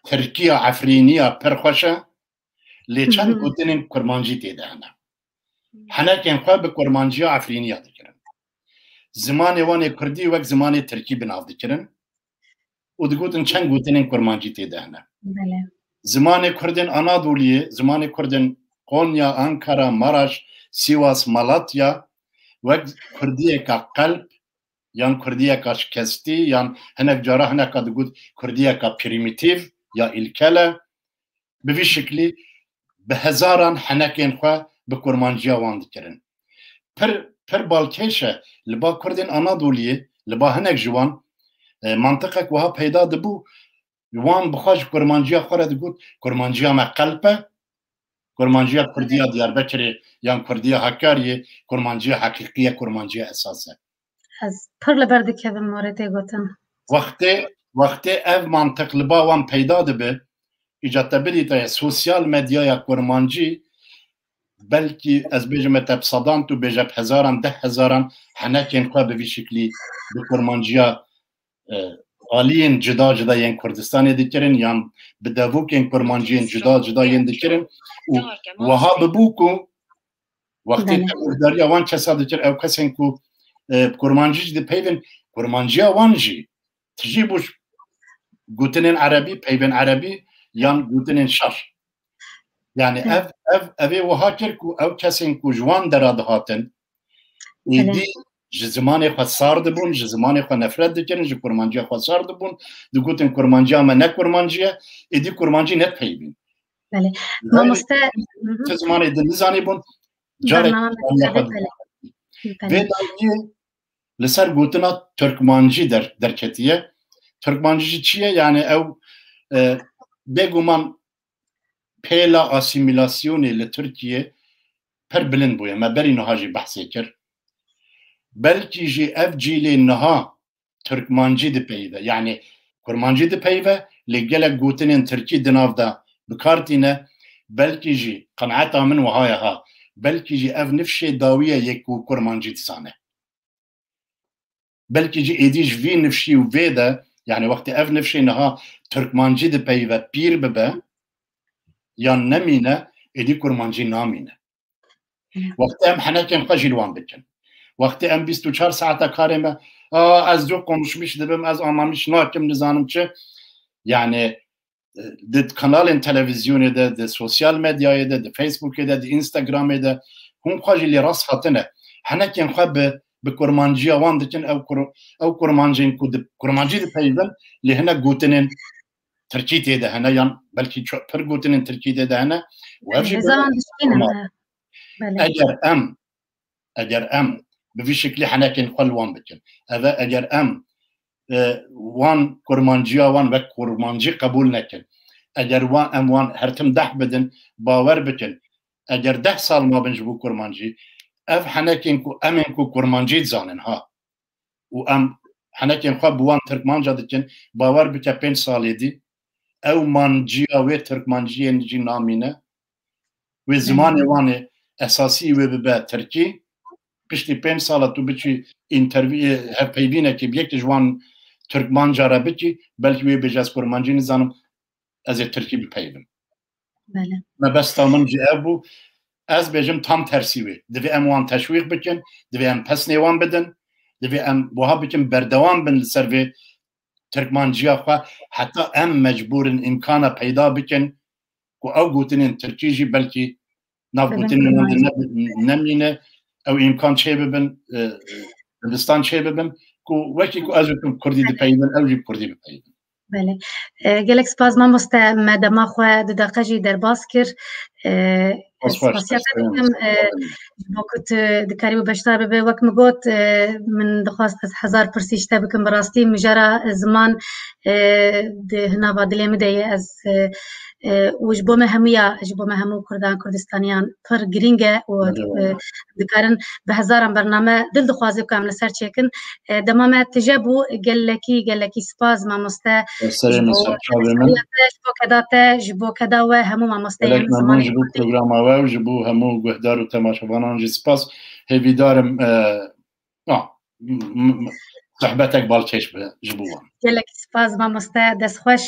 Tirkiya Efrîniya pir xweş e, lê çend gotinên kurmancî tê de hene. Henekên xwe bi kurmanciya Efrîniya dikirin. Zimanê wan ê kurdî wek zimanê tirkî bi nav dikirin û digotin çend gotinên kurmancî tê de hene. Belê. Zimanê kurdên Anadoliyê, zimanê kurdên Konya, Ankara, Maraş, Sîwas, Malatya wek kurdiyeka qelp yan kurdiyeka şikestî yan hinek cara hineka digot kurdiyeka prîmîtîv ya îlkel e. Bi vî şiklî bi hezaran henekên xwe bi kurmanciya wan dikirin. Pir, pir balkêş e, li ba kurdên Anadoliyê, li ba hinek ji wan, e, mantiqek wiha peyda dibû, wan bi xwe ji kurmanciya xwe re digot, kurmanciya me qelp e, kurmanciya kurdiya Diyarbekirê yan kurdiya Hakkari'yê kurmanciya heqîqî ye, kurmanciya esas e. Ez pir li ber dikevim warê tê gotin. Wextê, wextê ev mantiq li ba wan peyda dibe, îca te bidîte ye sosyal medyaya kurmancî, belkî ez bêjime te bi sedan, tu bêje bi hezaran, deh hezaran henekên xwe bi vî şiklî bi kurmanciya, e, aliyên cida cida yên Kurdistanê dikirin, yan bi devokên kurmanciyên cida cida yên dikirin û wiha bibû ku wextê Belê. te guhdariya wan kesa dikir, ew kesên ku, e, bi kurmancî jî dipeyvin, kurmanciya wan jî tijî bû gotinên erebî, peyvên erebî yan gotinên şer. Yani Belê. ev, ev, ev ê wiha kir ku ew kesên ku ji wan dera dihatin, Belê. êdî ji zimanê xwe sar dibûn, ji zimanê xwe nefret dikirin, ji kurmanciya xwe sar dibûn, digotin kurmanciya me ne kurmancî ye, êdî kurmancî nedipeyvîn. Belê. Gayrî Mamoste, tu zimanê din nizanîbûn, carek Bername aniya xwe belê, dibûn. belê. Belê. Vê dawiyê li ser gotina Tirkmancî der-, derketiye. Tirkmancî jî çi ye? Yani ew, e, bêguman pêla asîmîlasyonê li Tirkiye pir bilind bûye. Me berî niha jî behsê kir. Belkî jî ev cîlê niha Tirkmancî dipeyive. Yani kurmancî dipeyive, lê gelek gotinên tirkî di nav de bi kar tîne. Belkî jî, qenaeta min wiha ye ha, belkî jî ev nifşê dawî ye yê ku kurmancî dizane. Belkî jî êdî ji vî nifşî û vê de, yani wextê ev nifşê niha tirkmancî dipeyive, pîr bibe, yan nemîne, êdî kurmancî namîne. Hı. Wextê em henekên xwe jî li wan bikin. Wextê em bîst û çar saeta karê me, "Aa, ez zû konuşmuş dibim, ez anlamış nakim, nizanim çi." Yani, e, di kanalên televizyonê de, di sosyal medyayê de, di Facebookê de, di Instagramê de, hûn xwe jî lê rast hatine. Henekên xwe bi, bi kurmanciya wan dikin, ew kur-, ew kurmancên ku di, kurmancî dipeyivin, lê hinek gotinên tirkî tê de hene, yan belkî ço-, pir gotinên tirkî tê de hene. Û ev jî Hêza wan dişkînin, normal. he. Belê. Eger em, eger em bi vî şiklî henekên xwe li wan bikin, ev e, eger em, e, wan kurmanciya wan wek kurmancî qebûl nekin, eger wan, em wan her tim deh bidin, bawer bikin, eger deh sal mabin ji bo kurmancî, ev henekên ku em ên ku kurmancî dizanin ha, û em henekên xwe bi wan tirkmanca dikin, bawer bike pênc salê dî ew manciya wê tirkmanciyên jî namîne. Wê Hı. zimanê wan ê esasî wê bibe tirkî. piştî pênc sala tu biçî intervî, hevpeyvînekê bi yek ji wan Tirkmanca re bikî, belkî wê bêje ez kurmancî nizanim, ez ê tirkî bipeyivim. Belê. Mebesta min jî ev bû. Ez bêjim tam tersî wê. Divê em wan teşwîq bikin, divê em pesnê wan bidin, divê em wiha bikin berdewam bin li ser vê Tirkmanciya xwe, heta em mecbûr in îmkana peyda bikin ku ew gotinên Tirkî jî belkî nav gotinên wan de ne-, nemîne, ew îmkan çêbibin, e, e, dibistan çêbibin, ku wekî ku ez û tu Kurdî dipeyivin, ew jî Kurdî bipeyivin. Belê. E, gelek spas mamoste, me dema xwe du deqe jî derbas kir. E, Spas xweş, spasiya te spas dikim, e, ji bo ku tu dikarî û beşdar bibe. Wek min got, e, min dixwast ez hezar pirsî ji te bikim. Bi rastî mijara ziman, e, di hinava dilê min de ye. Ez, e, e, û ji bo me hemûya, ji bo me hemû Kurdan, Kurdistaniyan pir girîng e û, Belê, e, belê. dikarin bi hezaran bername dil dixwaze ku em li ser çêkin. E, dema me tije bû, gelekî, gelekî spas mamoste. Serê min, ser çavê min. Ji bo keda te, ji bo keda we, hemû mamosteyên Gelek memnûn ji bo programa we û ji bo hemû guhdar û temaşevanan jî spas. Hêvîdar im, e, a, m-, m-, sohbetek balkêş be ji bo wan. Gelek spas mamoste, dest xweş.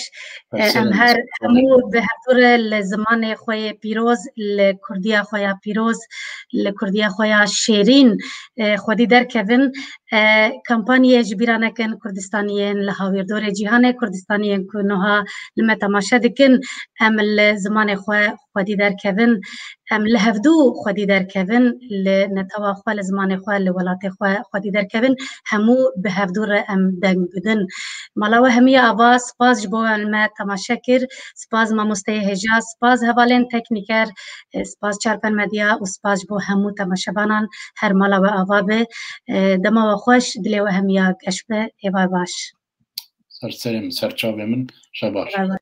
E, em her hemû bi hevdû re li zimanê xwe yê pîroz, li kurdiya xwe ya pîroz, li kurdiya xwe ya şêrîn, e, xwedî derkevin. E, kampaniyê ji bîra nekin, Kurdistaniyên li hawîrdorê cîhanê, Kurdistaniyên ku niha li me temaşe dikin, em li zimanê xwe xwedî derkevin, em li hevdû xwedî derkevin, li netewa xwe, li zimanê xwe, li welatê xwe xwedî derkevin, hemû bi hevdû re em deng bidin. Mala we hemiya ava, spas ji bo we li me temaşe kir, spas mamosteyê hêja, spas hevalên teknîker, e, spas Çarpen Medya û spas ji bo hemû temaşevanan, her mala we ava be. E, dema we xweş, dilê we hemiya geş be, êvar baş. Ser serê min, ser çavê min, şebaş. Bay bay.